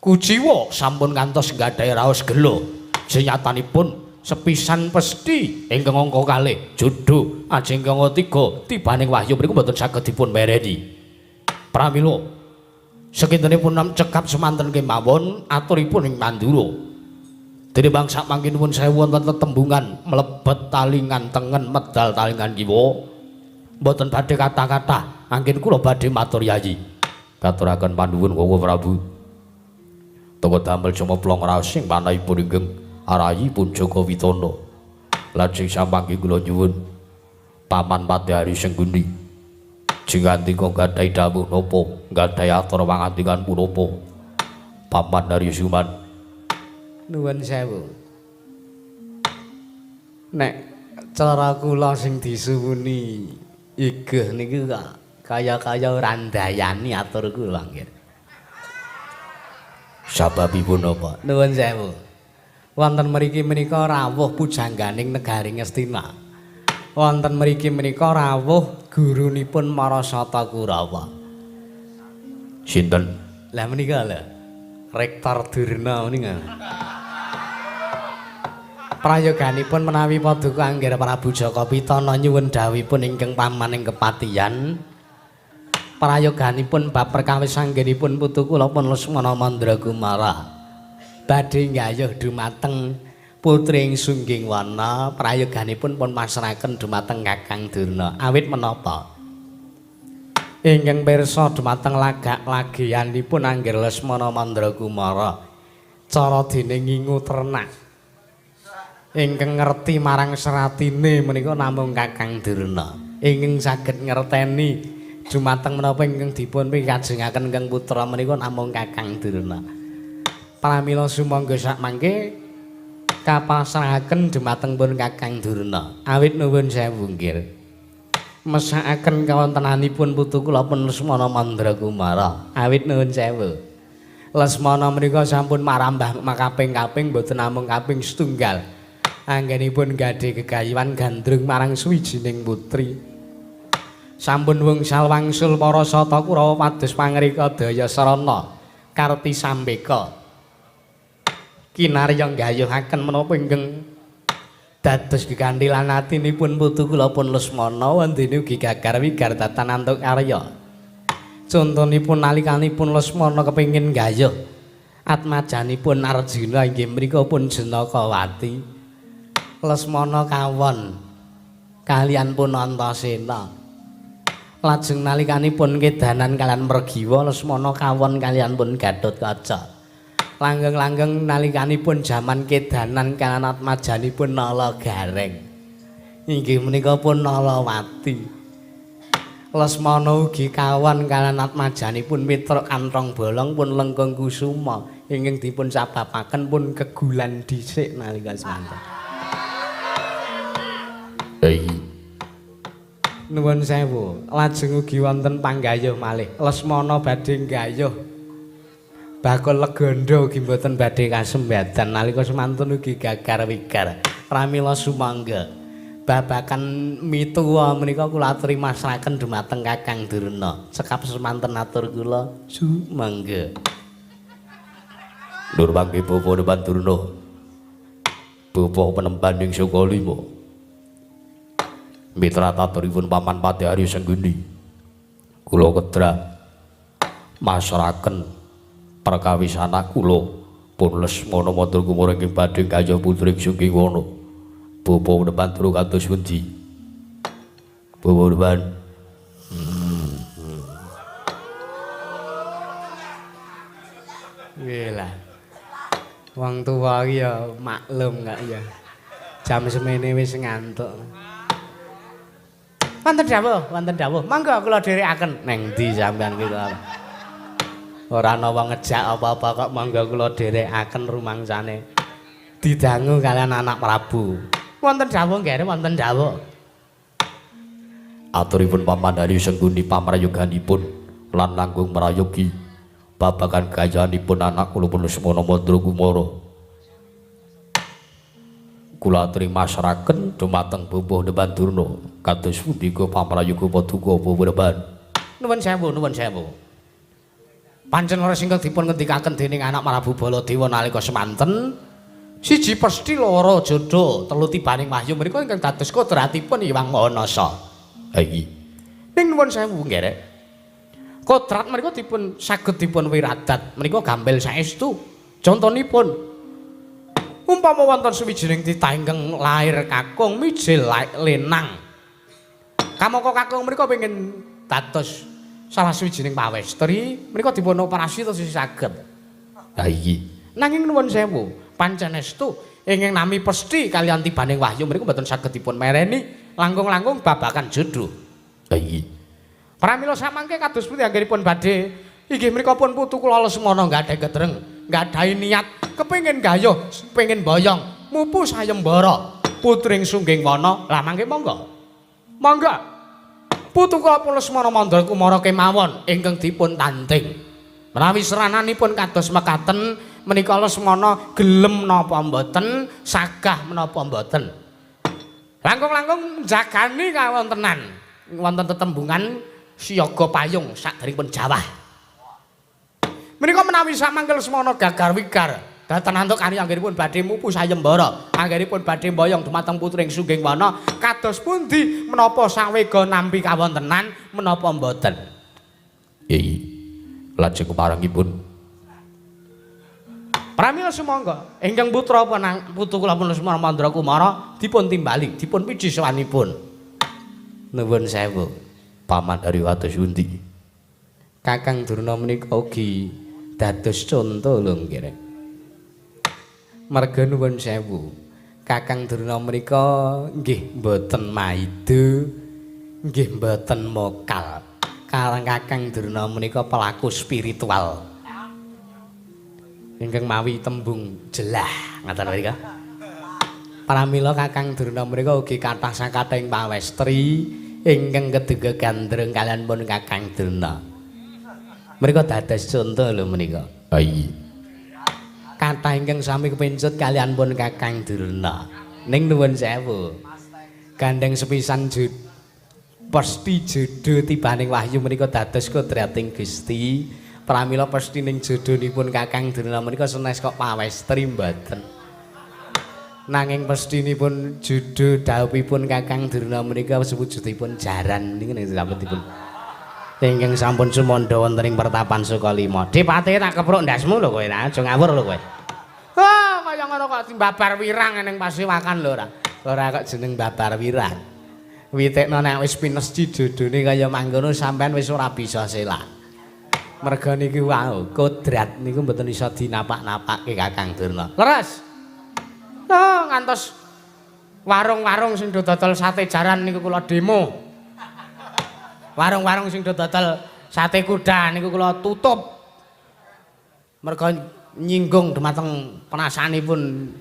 kuciwa, sampun ngantos nggadahi raos gela. Senyatanipun sepisan pesthi ingkang angka kalih jodho ajeng ingkang tiga tibaning wahyu mriku mboten saged dipun mereni. Pramila sekintenipun cekap semanten kemawon aturipun ing Mandura. Dene bangsa mangke nuwun sewu wonten tetembungan mlebet talingan tengen medal talingan kiwa. Mboten badhe kathah-kathah anggen kula badhe matur Yayi. Katuraken panuwun Koko Prabu. Toko damel cumeplong raos sing manahipun ingkang arayipun Jaka Witana. Lajeng samangke kula nyuwun Paman Padhari Sengguni. Jingandika gadhahi dawuh napa, gadhahi atur pangandikan punapa? Paman Hari Suman. Nuwun sewu. Nek cara kula sing disuwuni igeh niku kok kaya-kaya ora ndayani atur kula nggih. Sababipun napa? Nuwun sewu. Wonten mriki menika rawuh pujangganing negari Ngastina. Wonten mriki menika rawuh gurunipun Marasata Kurawa. Sinten? Lah menika lho. Rektor Durna menika. Prayoganipun menawi paduka Angger Prabu Jaka Pitana nyuwun dawuhipun ingkang paman ing kepatihan. Prayoganipun bab perkawis anggenipun putu kula pun Lesmana Mandra Kumara. Badhe nggayuh dumateng putri ing Sungging Wana, prayoganipun pun pasrahaken dumateng Kakang Durna. Awit menapa? Ingkang pirsa dumateng lagak lagianipun Angger Lesmana Mandra Kumara. Cara dene ngingu ternak. Ingkang ngerti marang seratine menika namung Kakang Durna. Ingkang saged ngerteni dumateng menapa ingkang dipun pikajengaken ingkang putra menika namung Kakang Durna. Pramila sumangga sakmangke kapasrahaken dumateng pun Kakang Durna. Awit nuwun sewu nggih. Mesakaken kawontenanipun putu kula pun Lesmana Mandra Kumara. Awit nuwun sewu. Lesmana menika sampun marambah makaping-kaping mboten namung kaping setunggal. Anggenipun gadhe gegayuhan gandrung marang suwijining putri. Sampun wungsal wangsul para sata Kurawa pados pangrika daya sarana karti sambeka. Kinarya nggayuhaken menapa ingkang dados geganthilan atinipun putu kula pun Lesmana wondene ugi gagar wigar datan antuk karya. Contonipun nalikanipun Lesmana kepengin nggayuh atmajanipun Arjuna inggih mriku pun Janakawati. Lesmana kawon kalian pun Antasena. Lajeng nalikanipun kedanan kalian Mergiwa Lesmana kawon kalian pun Gatotkaca. Langgeng-langgeng nalikanipun jaman kedanan kalian atmajanipun Nala Gareng. Inggih menika pun Nalawati. Lesmana ugi kawon kalian atmajanipun Mitra Kanthong Bolong pun Lengkung Kusuma ingkang dipun sababaken pun kegulan dhisik nalika semanten. Nuwun sewu, lajeng ugi wonten panggayuh malih. Lesmana badhe nggayuh. Bakul legondo ugi mboten badhe kasembadan nalika semantun ugi gagar wigar. Pramila sumangga. Babakan mituwa menika kula aturi masraken dumateng Kakang Durna. Cekap semanten atur kula sumangga. Nur mangke bapa depan Durna. Bapa penemban ing Sukalima. Mitra taturipun Paman Patih Arya Sengguni. Kula kedra masraken perkawis anak kula pun Lesmana Mandra Kumara ingkang badhe gayuh putri Sunggiwana. Bapa penemban Durna kados pundi? Bapa penemban. Nggih lah. Wong tuwa iki ya maklum kak ya. Jam semene wis ngantuk. Wonten dawuh, wonten dawuh. Monggo kula dherekaken. Neng ndi sampean ki kok? Ora ana wong ngejak apa-apa kok monggo kula dherekaken rumangsane. Didangu kalian anak Prabu. Wonten dawuh nggih, wonten dawuh. Aturipun Paman Arya Sengguni pamrayoganipun lan langkung mrayogi babagan gayanipun anak kula pun Lesmana Mandra Kumara. Kula aturi masraken dumateng Bapa Depan Durna kados pundi pamrayoga paduka Bapa Depan. Nuwun sewu, nuwun sewu. Pancen leres ingkang dipun ngendikaken dening anak Prabu Baladewa nalika semanten, siji pesthi loro jodho, telu tibaning wahyu menika ingkang dados kodratipun Hyang Maha Nasa. Ha iki. Ning nuwun sewu ngerek. Kodrat menika dipun saged dipun wiradat menika gambel saestu. Contonipun umpama wonten suwijining titah ingkang lair kakung mijil lenang. Kamangka kakung menika pengin dados salah suwijining pawestri, menika dipun operasi terus saged. Ha iki. Nanging nuwun sewu, pancen estu ingkang nami pesthi kaliyan tibaning wahyu menika mboten saged dipun mereni langkung-langkung babakan jodho. Ha iki. Pramila samangke kados pundi anggenipun badhe inggih menika pun putu kula Lesmana nggadhahi ketreng, nggadhahi niat kepengin gayuh, pengin boyong, mupu sayembara putring Sungging Wana. Lah mangke monggo. Monggo. Putu kula pun Lesmana Mandra Kumara kemawon ingkang dipun tanding. Menawi serananipun kados mekaten menika Lesmana gelem napa mboten, sagah menapa mboten. Langkung-langkung jagani kawontenan wonten tetembungan siaga payung sakderengipun jawah. Menika menawi samangke Lesmana gagar wigar dhateng antuk kani anggenipun badhe mupu sayembara, anggenipun badhe mboyong dumateng putring Sungging Wana, kados pundi menapa sawega nampi kawontenan menapa mboten? Iki lajeng keparengipun. Pramila sumangga ingkang putra putu kula pun Lesmana Mandra Kumara dipun timbali, dipun piji sowanipun. Nuwun sewu. Paman dari kados pundi? Kakang Durna menika ugi dados conto lho nggih. Marga nuwun sewu. Kakang Durna menika nggih mboten maido, nggih mboten mokal. Karang Kakang Durna menika pelaku spiritual. Ingkang mawi tembung jelah ngaten menika. Pramila Kakang Durna menika ugi kathah sakathahing pawestri ingkang keduga gandrung kaliyan pun Kakang Durna. Menika dados conto lho menika. Ha iki. Kathah ingkang sami kepencut kaliyan pun Kakang Durna. Ning nuwun sewu. Gandeng sepisan pesthi jodho tibaning wahyu menika dados kodrating Gusti. Pramila pesthi ning jodhonipun Kakang Durna menika senes kok pawestri mboten. Nanging pesthinipun jodho dhawuhipun Kakang Durna menika sewujudipun jaran niku nek dipun ingkang sampun sumandha wonten ing pertapan Sukalima. Dipate tak kepruk ndasmu lho kowe, aja ngawur lho kowe. Wah, kaya ngono kok dimbabar wirang ning pasewakan lho ora. Ora kok jeneng babar wirang. Witekno nek wis pinesci jodhone kaya mangkono sampean wis ora bisa selak. Merga niki wau kodrat niku mboten iso dinapak-napake Kakang Durna. Leres. Oh, ngantos warung-warung sing do dodol sate jaran niku kula demo. Warung-warung sing do dodol sate kuda niku kula tutup. Merga nyinggung dumateng penasanipun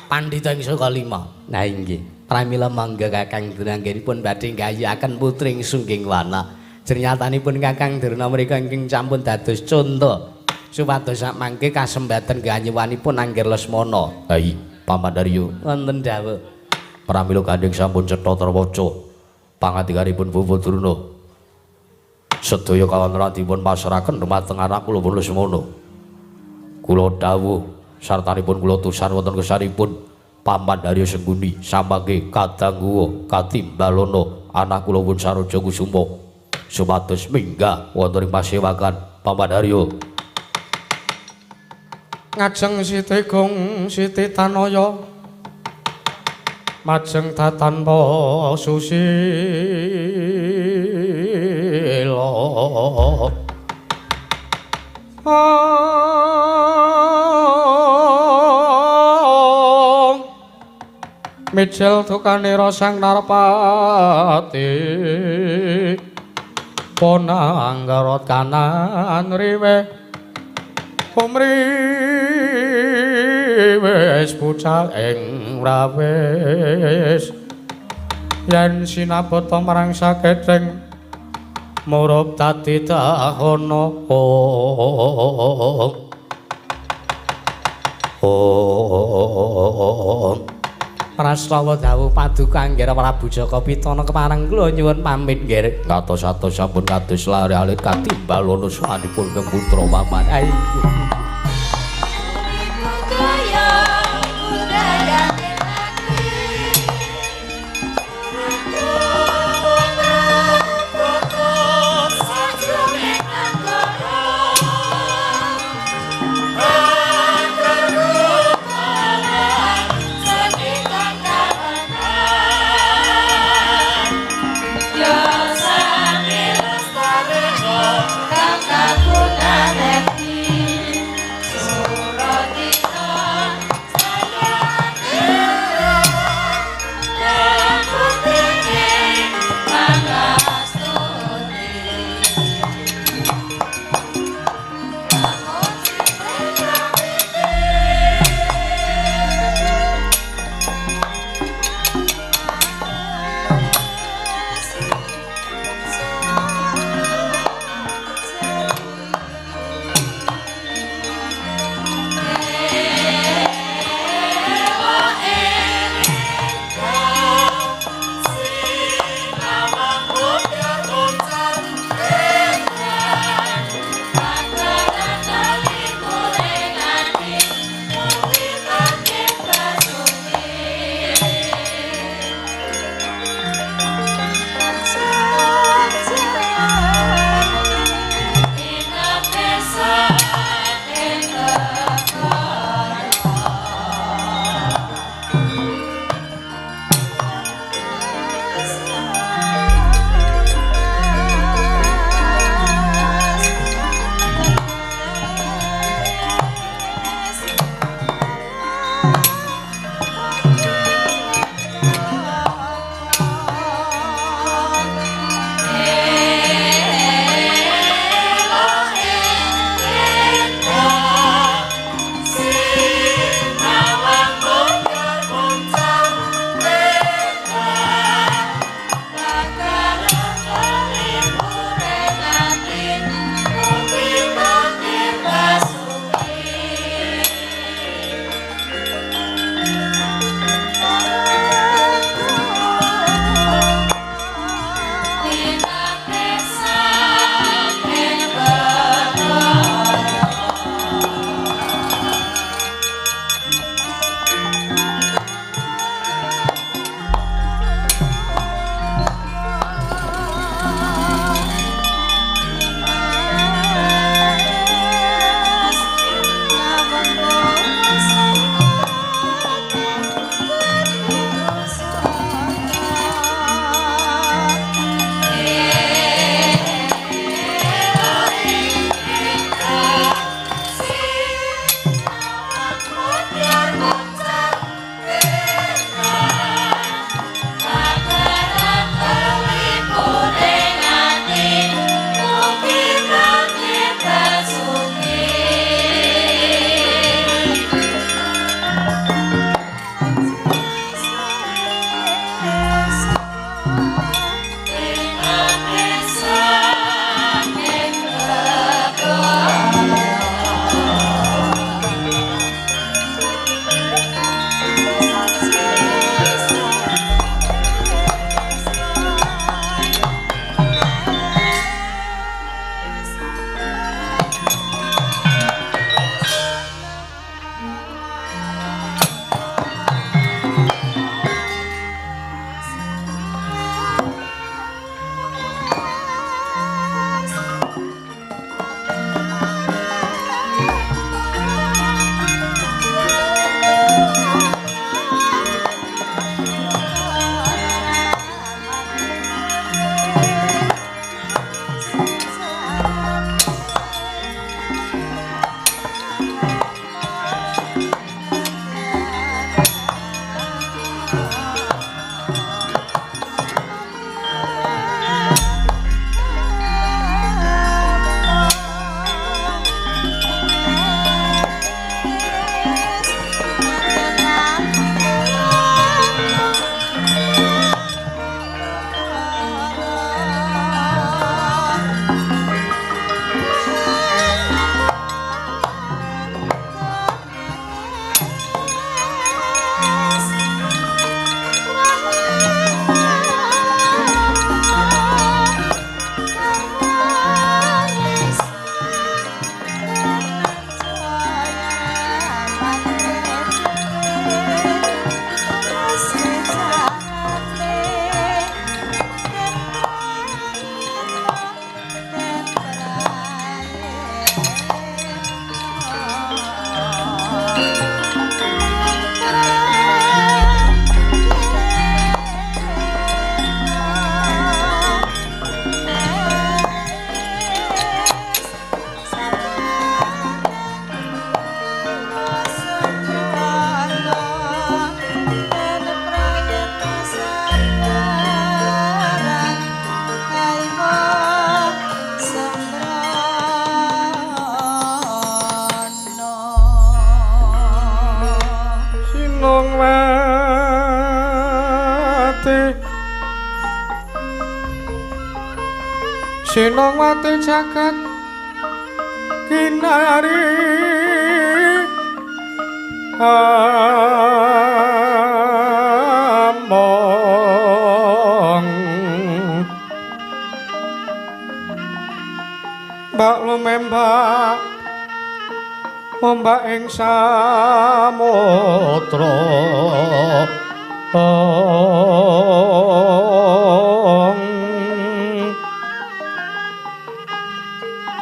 pandhita ing Sukalima. Nah inggih. Pramila mangga Kakang Durna anggenipun badhe nggayuhaken putri ing Sungging Wana. Jernyatanipun Kakang Durna mriku ingkang sampun dados conto supados sakmangke kasembaten ganyuwanipun Angger Lesmana. Hai, Paman Daryo. Wonten dawuh. Pramila gandheng sampun cetha terwaca pangandikanipun Bapak Durna. Sedaya kawontenan dipun pasrahaken dumateng anak kula pun Lesmana. Kula dawuh sartanipun kula tusan wonten kesanipun Paman Daryo Sengkuni samangke kadangguwa katimbalana anak kula pun Saroja Kusuma supados minggah wonten ing pasewakan Paman Daryo. Ngajeng Siti Gung Siti Tanaya majeng tatanpa susila. Mijil dukanira sang Narpati ponanggarot kanan riwe pumriwis bucal ing rawis yen sinabata marang sakeceng murup dadi dahana. Om Prastawa dawuh paduka Angger Prabu Jaka Pitana kepareng kula nyuwun pamit nggih. Katos-atos sampun kados lare alit katimbalana sahanipun kang putra paman. Ayo. Kakak kunaneti. Sinungwati Sinungwati jagat kinari among mbak lumembak ombak ing samudra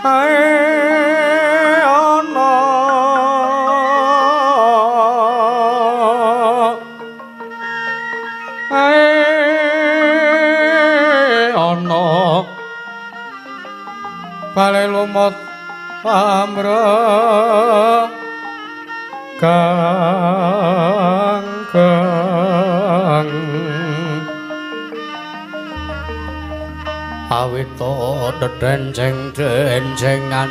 ae ana ae ana bale lumut amra kang kang awita dedenceng-dencengan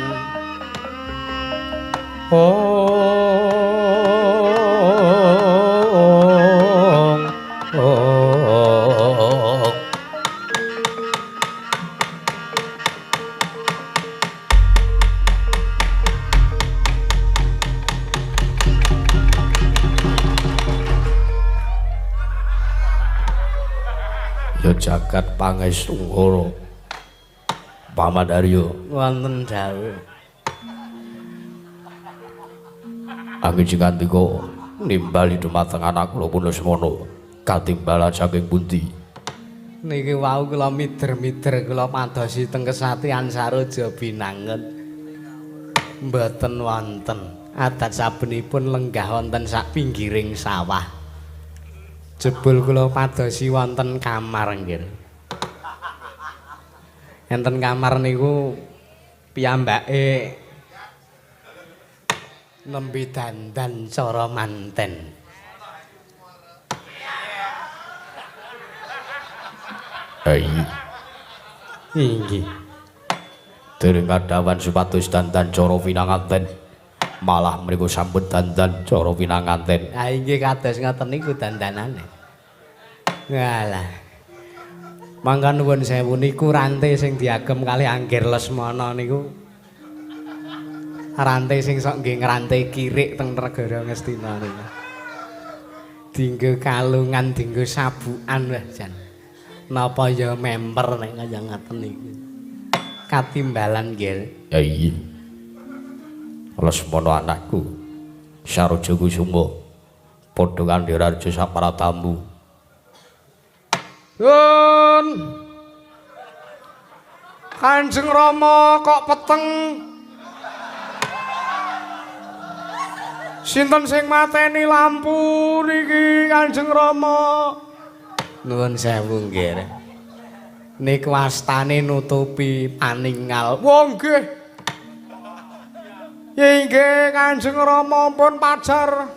ong ong. Ya jagat pangestungkara Paman Arya wonten dawuh. Angin sing ngandika nimbali dumateng anak kula pun Lesmana katimbalan saking pundi? Niki wau kula mider-mider kula padosi teng Kesatriyan Saroja Binangun. Mboten wonten. Adat sabenipun lenggah wonten sak pinggiring sawah. Jebul kula padosi wonten kamar nggih. Enten kamar niku piyambake nembe dandan cara manten. Hai. Inggih. Dereng kadawan supados dandan cara pinanganten. Malah mriku sampun dandan cara pinanganten. Ha inggih kados ngoten niku dandanane. Walah. Mangka nuwun sewu niku rante sing diagem kalih Anggir Lesmana niku. Rante sing sok nggih ngrante kirik teng negara Ngastina niku. Dinggo kalungan, dinggo sabukan wah jan. Napa ya memper nek kaya ngaten niku. Katimbalan nggih. Ya iya. Lesmana anakku Saroja Kusuma padha kandhira raja sapratamu. Yun. Kanjeng Rama kok peteng. Sinten sing mateni lampu niki Kanjeng Rama? Nuwun sewu nggih. Niku astane nutupi paningal. Wah nggih. Inggih Kanjeng Rama pun pajar.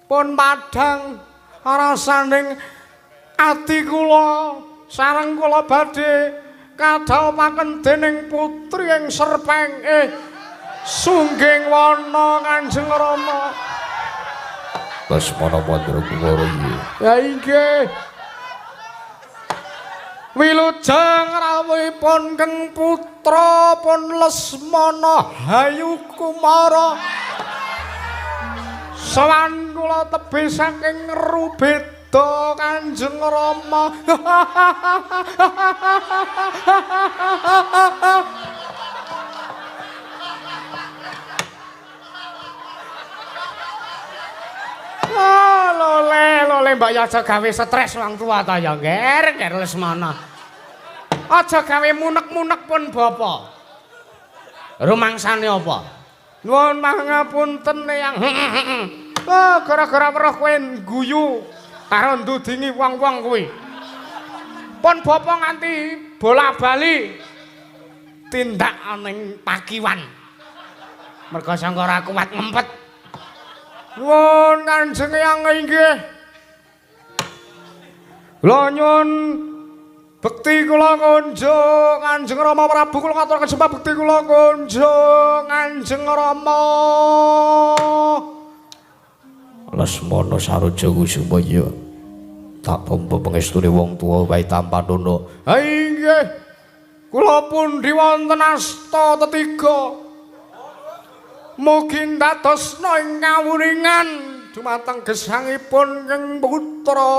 Pun padhang rasaning ati kula sareng kula badhe kadhawuhaken dening putri ing Serpeng Sungging wana Kanjeng Rama. Lesmana Mandra Kumara iki. Ya inggih. Wilujeng rawuhipun Keng Putra pun Lesmana Hayu Kumara. Sowan kula tebih saking Rubeda Kanjeng Rama. Oh, lole, lole mbak ya aja gawe stres wong tua ta ya, Nger, Nger Lesmana. Aja gawe munek-munek pun bapa. Rumangsane apa? Nuwun pangapunten Eyang. Oh, gara-gara weruh kowe guyu karo ndudingi wong-wong kuwi. Pun bapa nganti bola-bali tindak ning pakiwan. Merga sangka ora kuat ngempet. Nuwun Kanjeng Eyang inggih. Kula nyuwun bekti kula kunjung Kanjeng Rama Prabu kula ngaturaken sembah bekti kula kunjung Kanjeng Rama. Lesmana Saroja Kusuma ya tak tampa pangestune wong tuwa wae tampanana. Ha inggih. Kula pundi wonten asta tetiga. Mugi ndadosna ing kawuningan dumateng gesangipun ing putra.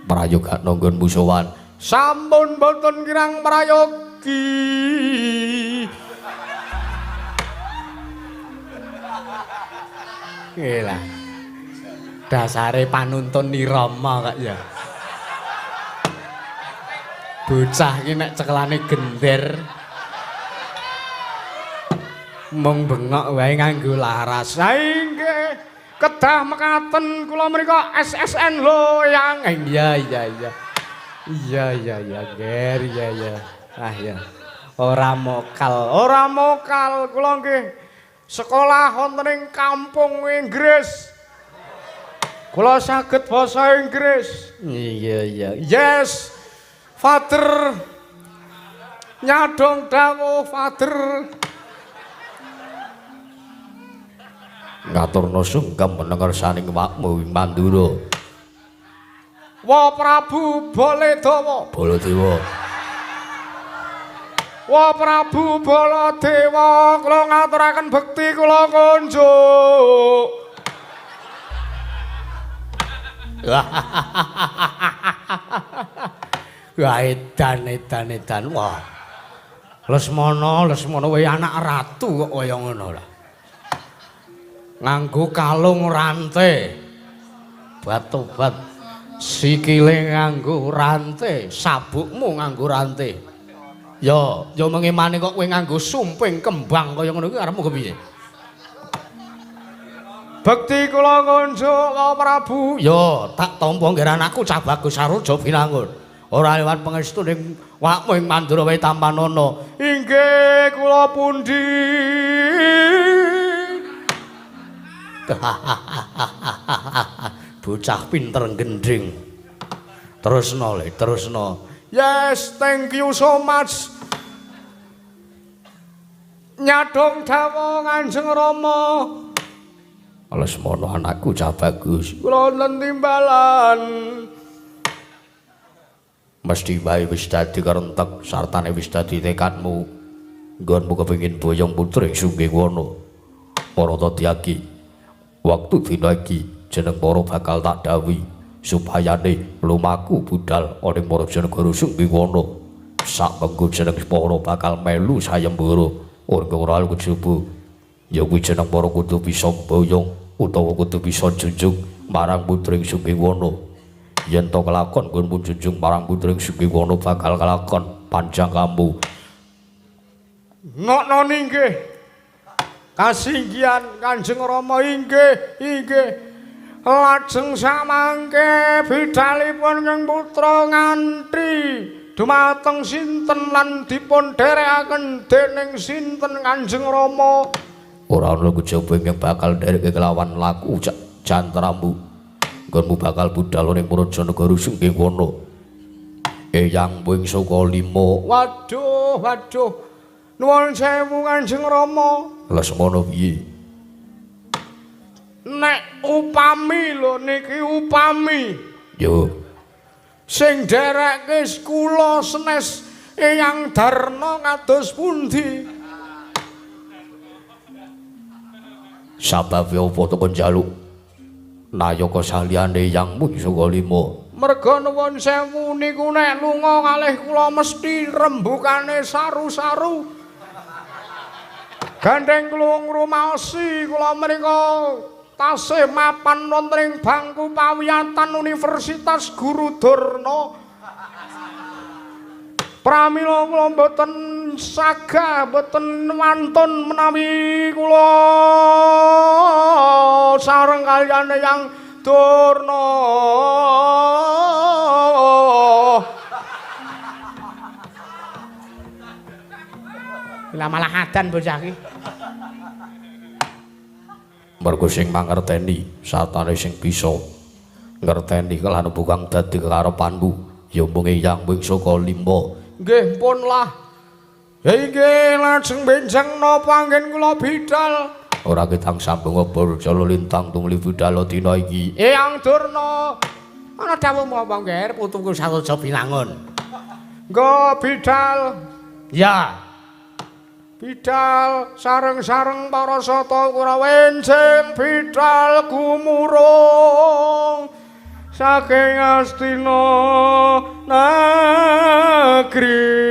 Prayogakna nggon musuhan. Sampun boten kirang prayogi. Gila. Dasare panuntun nirama kok ya. Bocah iki nek cekelane gender mung bengok wae nganggo laras. Ha inggih, kedah mekaten kula mriku SSN lho yang. Iya iya iya. Iya iya iya, Ger, iya iya. Ah ya. Ora mokal, ora mokal kula nggih. Sekolah wonten ing kampung Inggris. Kula saged basa Inggris. Iya iya. Yes. Father. Nyadong dawuh Father. Ngaturna sungkem menengersaning wakmu ing Mandura. Wa Prabu Baladewa. Baladewa. Wa Prabu Baladewa, kula ngaturaken bekti kula kunjuk. Wah edan edan edan. Wah. Lesmana, Lesmana wae anak ratu kok kaya ngono lah. Nganggo kalung rante. Batobat sikile nganggo rante, sabukmu nganggo rante. Ya, ya mengemane kok kowe nganggo sumping kembang kaya ngono kuwi arepmu kepiye? Bekti kula kunjuk Wa Prabu. Ya, tak tampa nggih anakku cah bagus Saroja Binangun. Ora liwat pangestuning wakmu ing Mandura wae tampanana. Inggih kula pundi. Bocah pinter gendhing. Terusno le, terusno. Yes, thank you so much. Nyadong dawuh Kanjeng Rama. Lesmana anakku cah bagus. Kula wonten timbalan. Mesti wae wis dadi kerentek sartane wis dadi tekadmu. Nggonmu kepengin boyong putri Sunggiwana. Para Tatyaki, waktu dina iki jeneng para bakal tak dawuhi supayane lumaku budal ana ing Rajanegara Sunggiwana. Sak mengko jeneng para bakal melu sayembara ora ora kejaba. Ya kuwi jeneng para kudu bisa boyong utawa kudu bisa junjung marang putri Sunggiwana. Yen to kelakon nggonmu junjung marang putri Sunggiwana bakal kelakon panjang kamu. Ngokno inggih. Kasinggihan Kanjeng Rama inggih, inggih. Lajeng samangke bidalipun ing putra nganti dumateng sinten lan dipun dherekaken dening sinten Kanjeng Rama. Ora ana kejaba ingkang bakal ndereke kelawan laku jantramu. Nggonmu bakal budal ning Prajanegara Sunggiwana. Eyang wing saka lima. Waduh, waduh. Nuwun sewu Kanjeng Rama. Lesmana piye? Nek upami lho niki upami. Yo. Sing nderekke kula senes Eyang Darna kados pundi? Sababe apa to kon njaluk nayaka saliyane Eyang Mung saka lima? Merga nuwun sewu niku nek lunga kalih kula mesti rembukane saru-saru. Gandeng kula ngrumaosi kula menika tasih mapan wonten ing bangku pawiyatan Universitas Guru Durna. Pramila kula mboten sagah, mboten wantun menawi kula sareng kaliyan Eyang Durna. Lah malah adan bocah iki. Mergo sing mangerteni satane sing bisa ngerteni kelan bukang dadi kekarepanmu ya mung Eyang wing saka lima. Nggih pun lah. Inggih, lajeng benjang napa anggen kula bidal? Ora ketang sambung obor jala lintang tumuli bidal dina iki. Eyang Durna, ana dawuh apa Ngger putuku Saroja Binangun? Nggo bidal. Ya. Bidal sareng-sareng para sata Kurawa enjing bidal gumurung saking Astina negeri.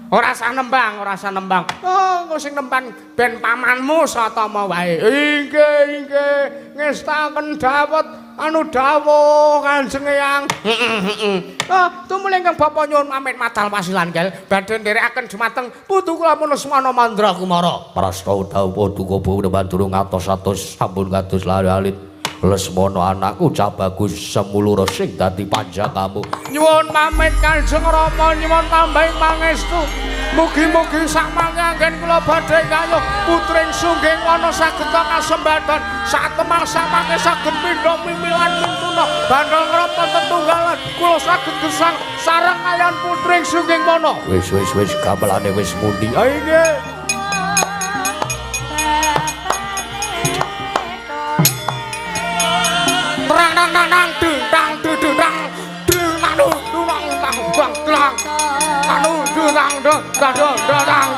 Ora usah nembang, ora usah nembang. Oh, engko sing nembang ben pamanmu Satama wae. Inggih, inggih, ngestaken dawet anu dawuh Kanjeng Eyang. Heeh. Ah, tumuli ingkang bapa nyuwun pamit madal pasilan gel badhe nderekaken dumateng putu kula Lesmana Mandra Kumara. Prasta dawuh paduka bawa durung atos-atos sampun kados lare alit. Lesmana anakku cah bagus semulura sing dadi panjakamu. Nyuwun pamit Kanjeng Rama, nyuwun tambahing pangestu. Mugi-mugi sakmangke anggen kula badhe kayuh putring sungging wana saged kasembadan satemah samangke saged pindha mimilan mintuna bandhang ngrapa tetunggalan kula saged gesang sareng kaliyan putring sungging wana. Wis wis wis gamelane wis muni. Inggih. Nang nang nang nang dung dang dung dang dung nang dung nang nang bang dang anu dung dang dung dang dung dang.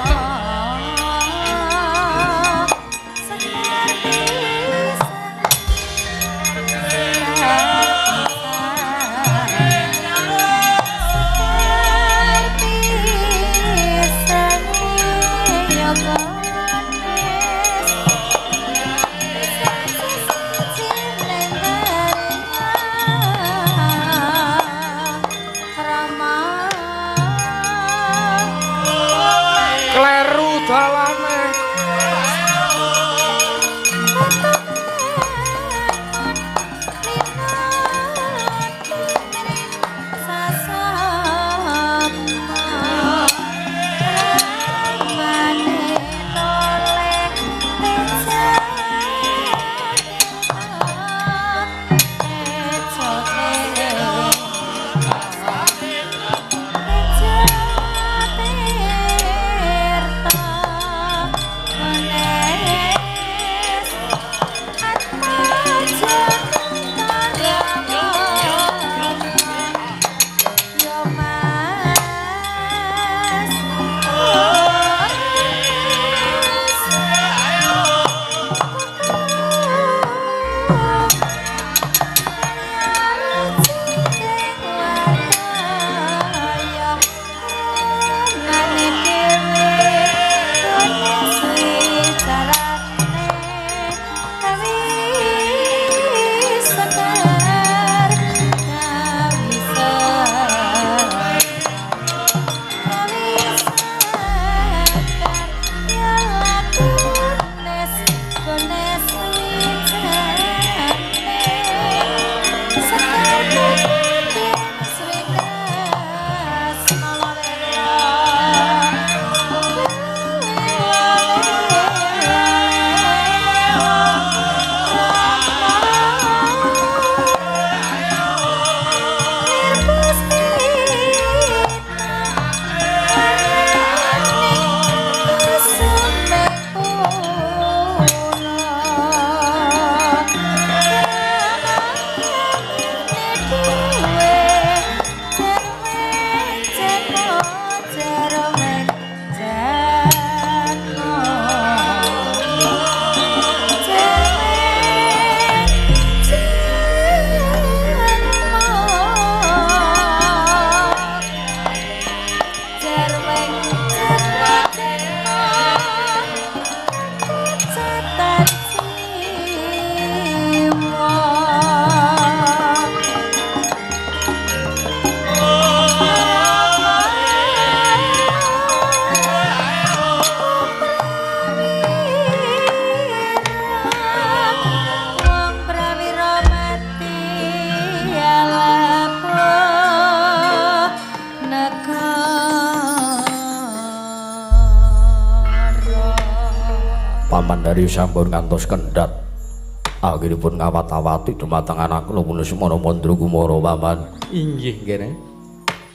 Dari sampun ngantos kendhat akhiripun ngawat-awati dumateng anak kula Lesmana Mandra Kumara paman. Inggih kene.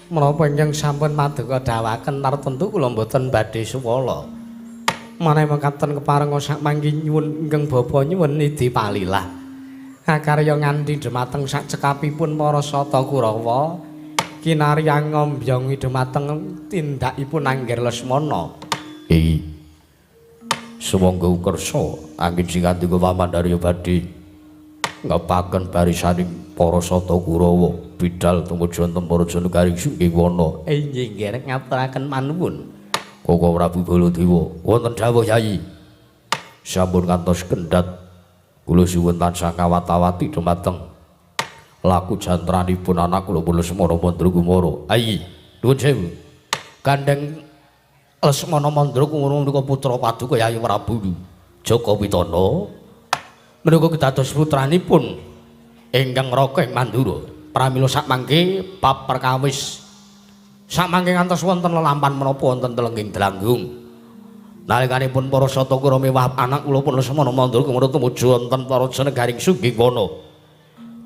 Menapa ingkang sampun maduka dawuhaken tartemtu kula mboten badhe suwala. Menawi mekaten keparenga sak mangki nyuwun ingkang bapa nyuwun nidhi palilah. Akarya nganti dhumateng sak cekapipun para Sata Kurawa kinarya ngombyongi dhumateng tindakipun Angger Lesmana. Iki sumangga kersa angin sing kandika Pamandarya badhe ngepaken barisaning para Sata Kurawa bidal tumuju wonten para negaring Sunggiwana. Inggih nggih ngaturaken panuwun. Koko Prabu Baladewa wonten dawuh Yayi. Sampun kantos kendhat kula suwun tansah kawat-awati dumateng laku jantranipun anak kula Lesmana Mandra Kumara. Ayi, nuwun sewu. Gandeng Lesmana Mandra Kumara menika putra paduka Yayi Prabu Jaka Pitana. Menika kedados putranipun ingkang raka ing Mandura. Pramila sakmangke bab perkawis sakmangke ngantos wonten lelampan menapa wonten telengging Dranggung. Nalikanipun para Sata Kurawa mewah anak kula pun Lesmana Mandra Kumara tumuju wonten para negaring Sunggiwana.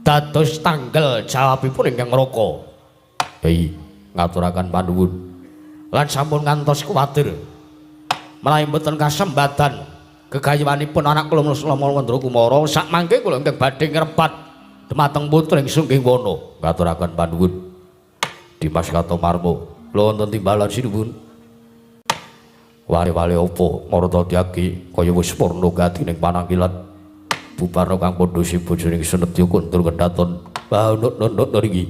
Dados tanggal jawabipun ingkang raka. Hei, ngaturaken panuwun. Lan sampun ngantos kuwatir menawi mboten kasembadan gegayuhanipun anak kula Lesmana Mandra Kumara sakmangke kula ingkang badhe ngrebat dumateng putra ing Sunggiwana. Ngaturaken panuwun. Dimas Kartomarmo, kula wonten timbalan sinuwun. Wale-wale apa marta tyagi kaya wis purna gati ning panangkilan. Bubarna kang padha sibojone Senedya kundur kedaton. Baunuk-nunuk nriki.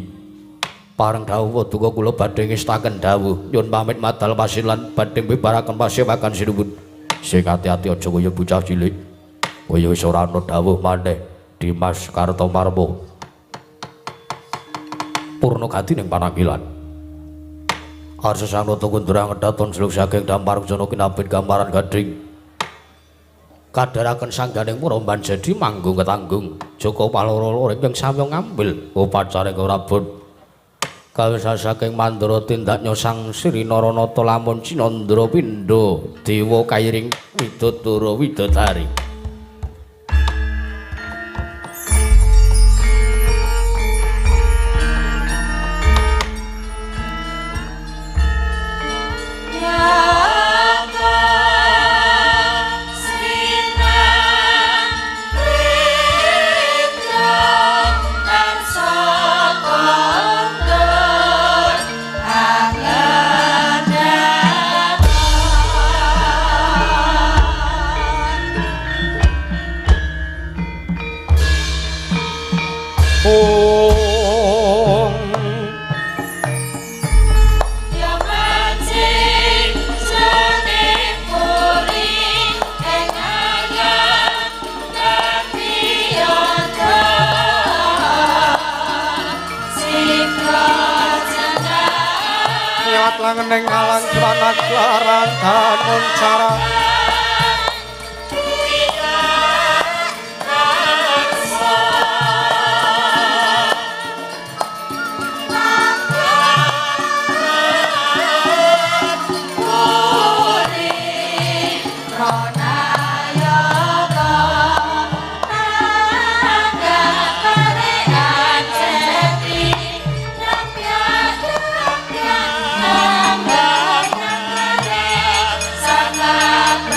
Pareng dawuh paduka kula badhe ngestaken dawuh nyuwun pamit madal pasir lan badhe mbibaraken pasewakan sinuwun. Sing ati-ati aja kaya bocah cilik. Kaya wis ora ana dawuh maneh Dimas Kartomarmo. Purna gati ning panangkilan. Arsa sang nata kundra ngedaton seluk saking dampar jana kinabit gambaran gading. Kadharaken sangganing puromban jadi manggung ketanggung. Jaka paloro-loro ingkang samya ngambil upacara rabun. Kawisa saking Mandura tindak nyosang Sri Naranata lamun Cinandra pindha dewa kairing widodara widodari. Langeneng alang juwana klaran dangun cara Sangka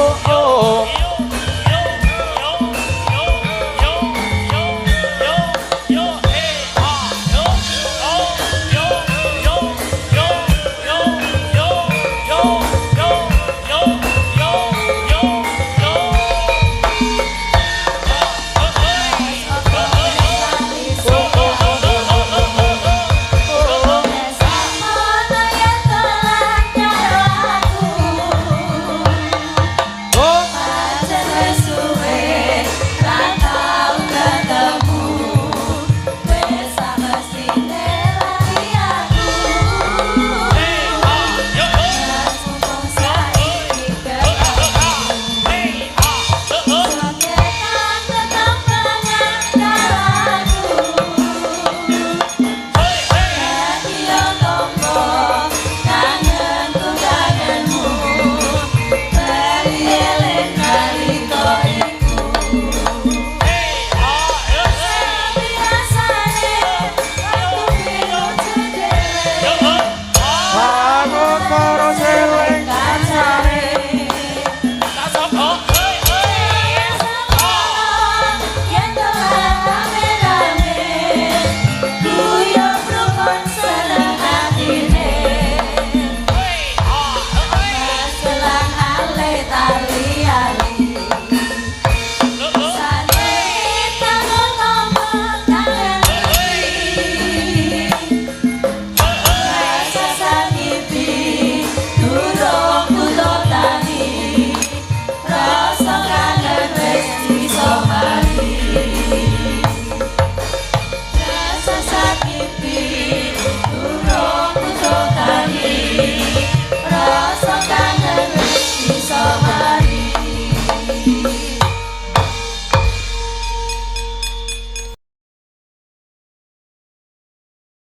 Yo oh.